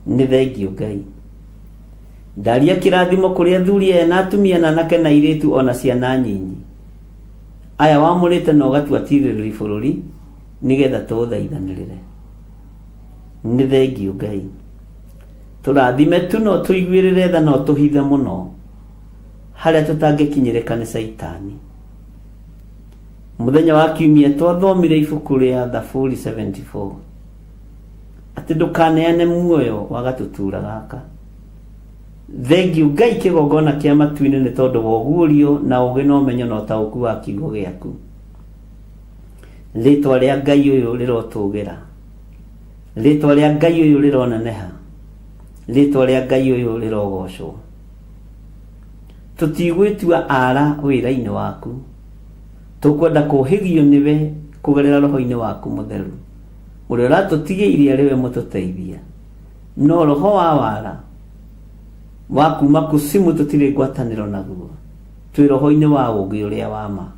Nĩ thengio Ngai. Ndaria kĩrathimo kũrĩ athuri aya na atumia na anake na airĩtu ona ciana nyinyi. Aya wamũrĩte na ũgatua tirĩrĩri bũrũri nĩgetha tũũthaithanĩrĩre. Nĩ thengio Ngai. Tũrathime tu no tũiguĩrĩre tha no tũhithe mũno harĩa tũtangĩkinyĩrĩka nĩ Caitani. Mũthenya wa kiumia twathomire ibuku rĩa Thaburi 74 atĩ ndũkaneane muoyo wa gatutura gaka. Thengiũ Ngai kĩgongona kĩa matu-inĩ nĩ tondũ wa ũguũrio na ũũgĩ na ũmenyo na ũtaũku wa kiugo gĩaku. Rĩtwa rĩa Ngai ũyũ rĩrotũgĩra. Rĩtwa rĩa Ngai ũyũ rĩroneneha. Rĩtwa rĩa Ngai ũyũ rĩrogocwo. Tũtigwĩtua ara wĩra-inĩ waku. Tũkwenda kũhĩgio nĩwe kũgerera roho-inĩ waku mũtheru. Ũrĩa ũratũtigĩirie arĩ we mũtũteithia. No roho wa wara wa kuma kusimu tũtirĩ ngwatanĩro naguo. Twĩ roho-inĩ wa ũũgĩ ũrĩa wa ma.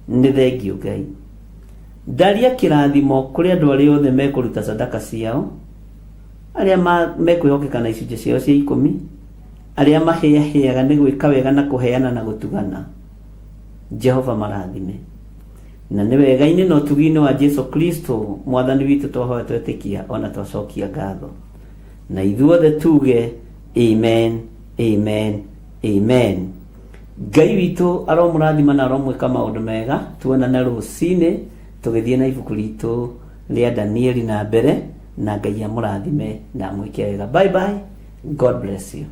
Nĩ thengiũ Ngai. Ndaria kĩrathimo kũrĩ andũ arĩa othe mekũruta sadaka ciao, arĩa mekwĩhokeka na icunjĩ ciao cia ikũmi, arĩa mahĩahĩaga nĩ gwĩka wega na kũheana na gũtugana. Jehova marathime. Na nĩ wega-inĩ na ũtugi-inĩ wa Jesu Kristo mwathani witũ twahoya twetĩkia ona twacokia ngatho. Na ithuothe tuge amen, amen, amen. Ngai witũ aromũrathima na aromwĩka maũndũ mega. Tuonane rũcinĩ tũgĩthiĩ na ibuku ritũ rĩa Danieli na mbere, na Ngai amũrathime na amwĩke wega. Bye bye. God bless you.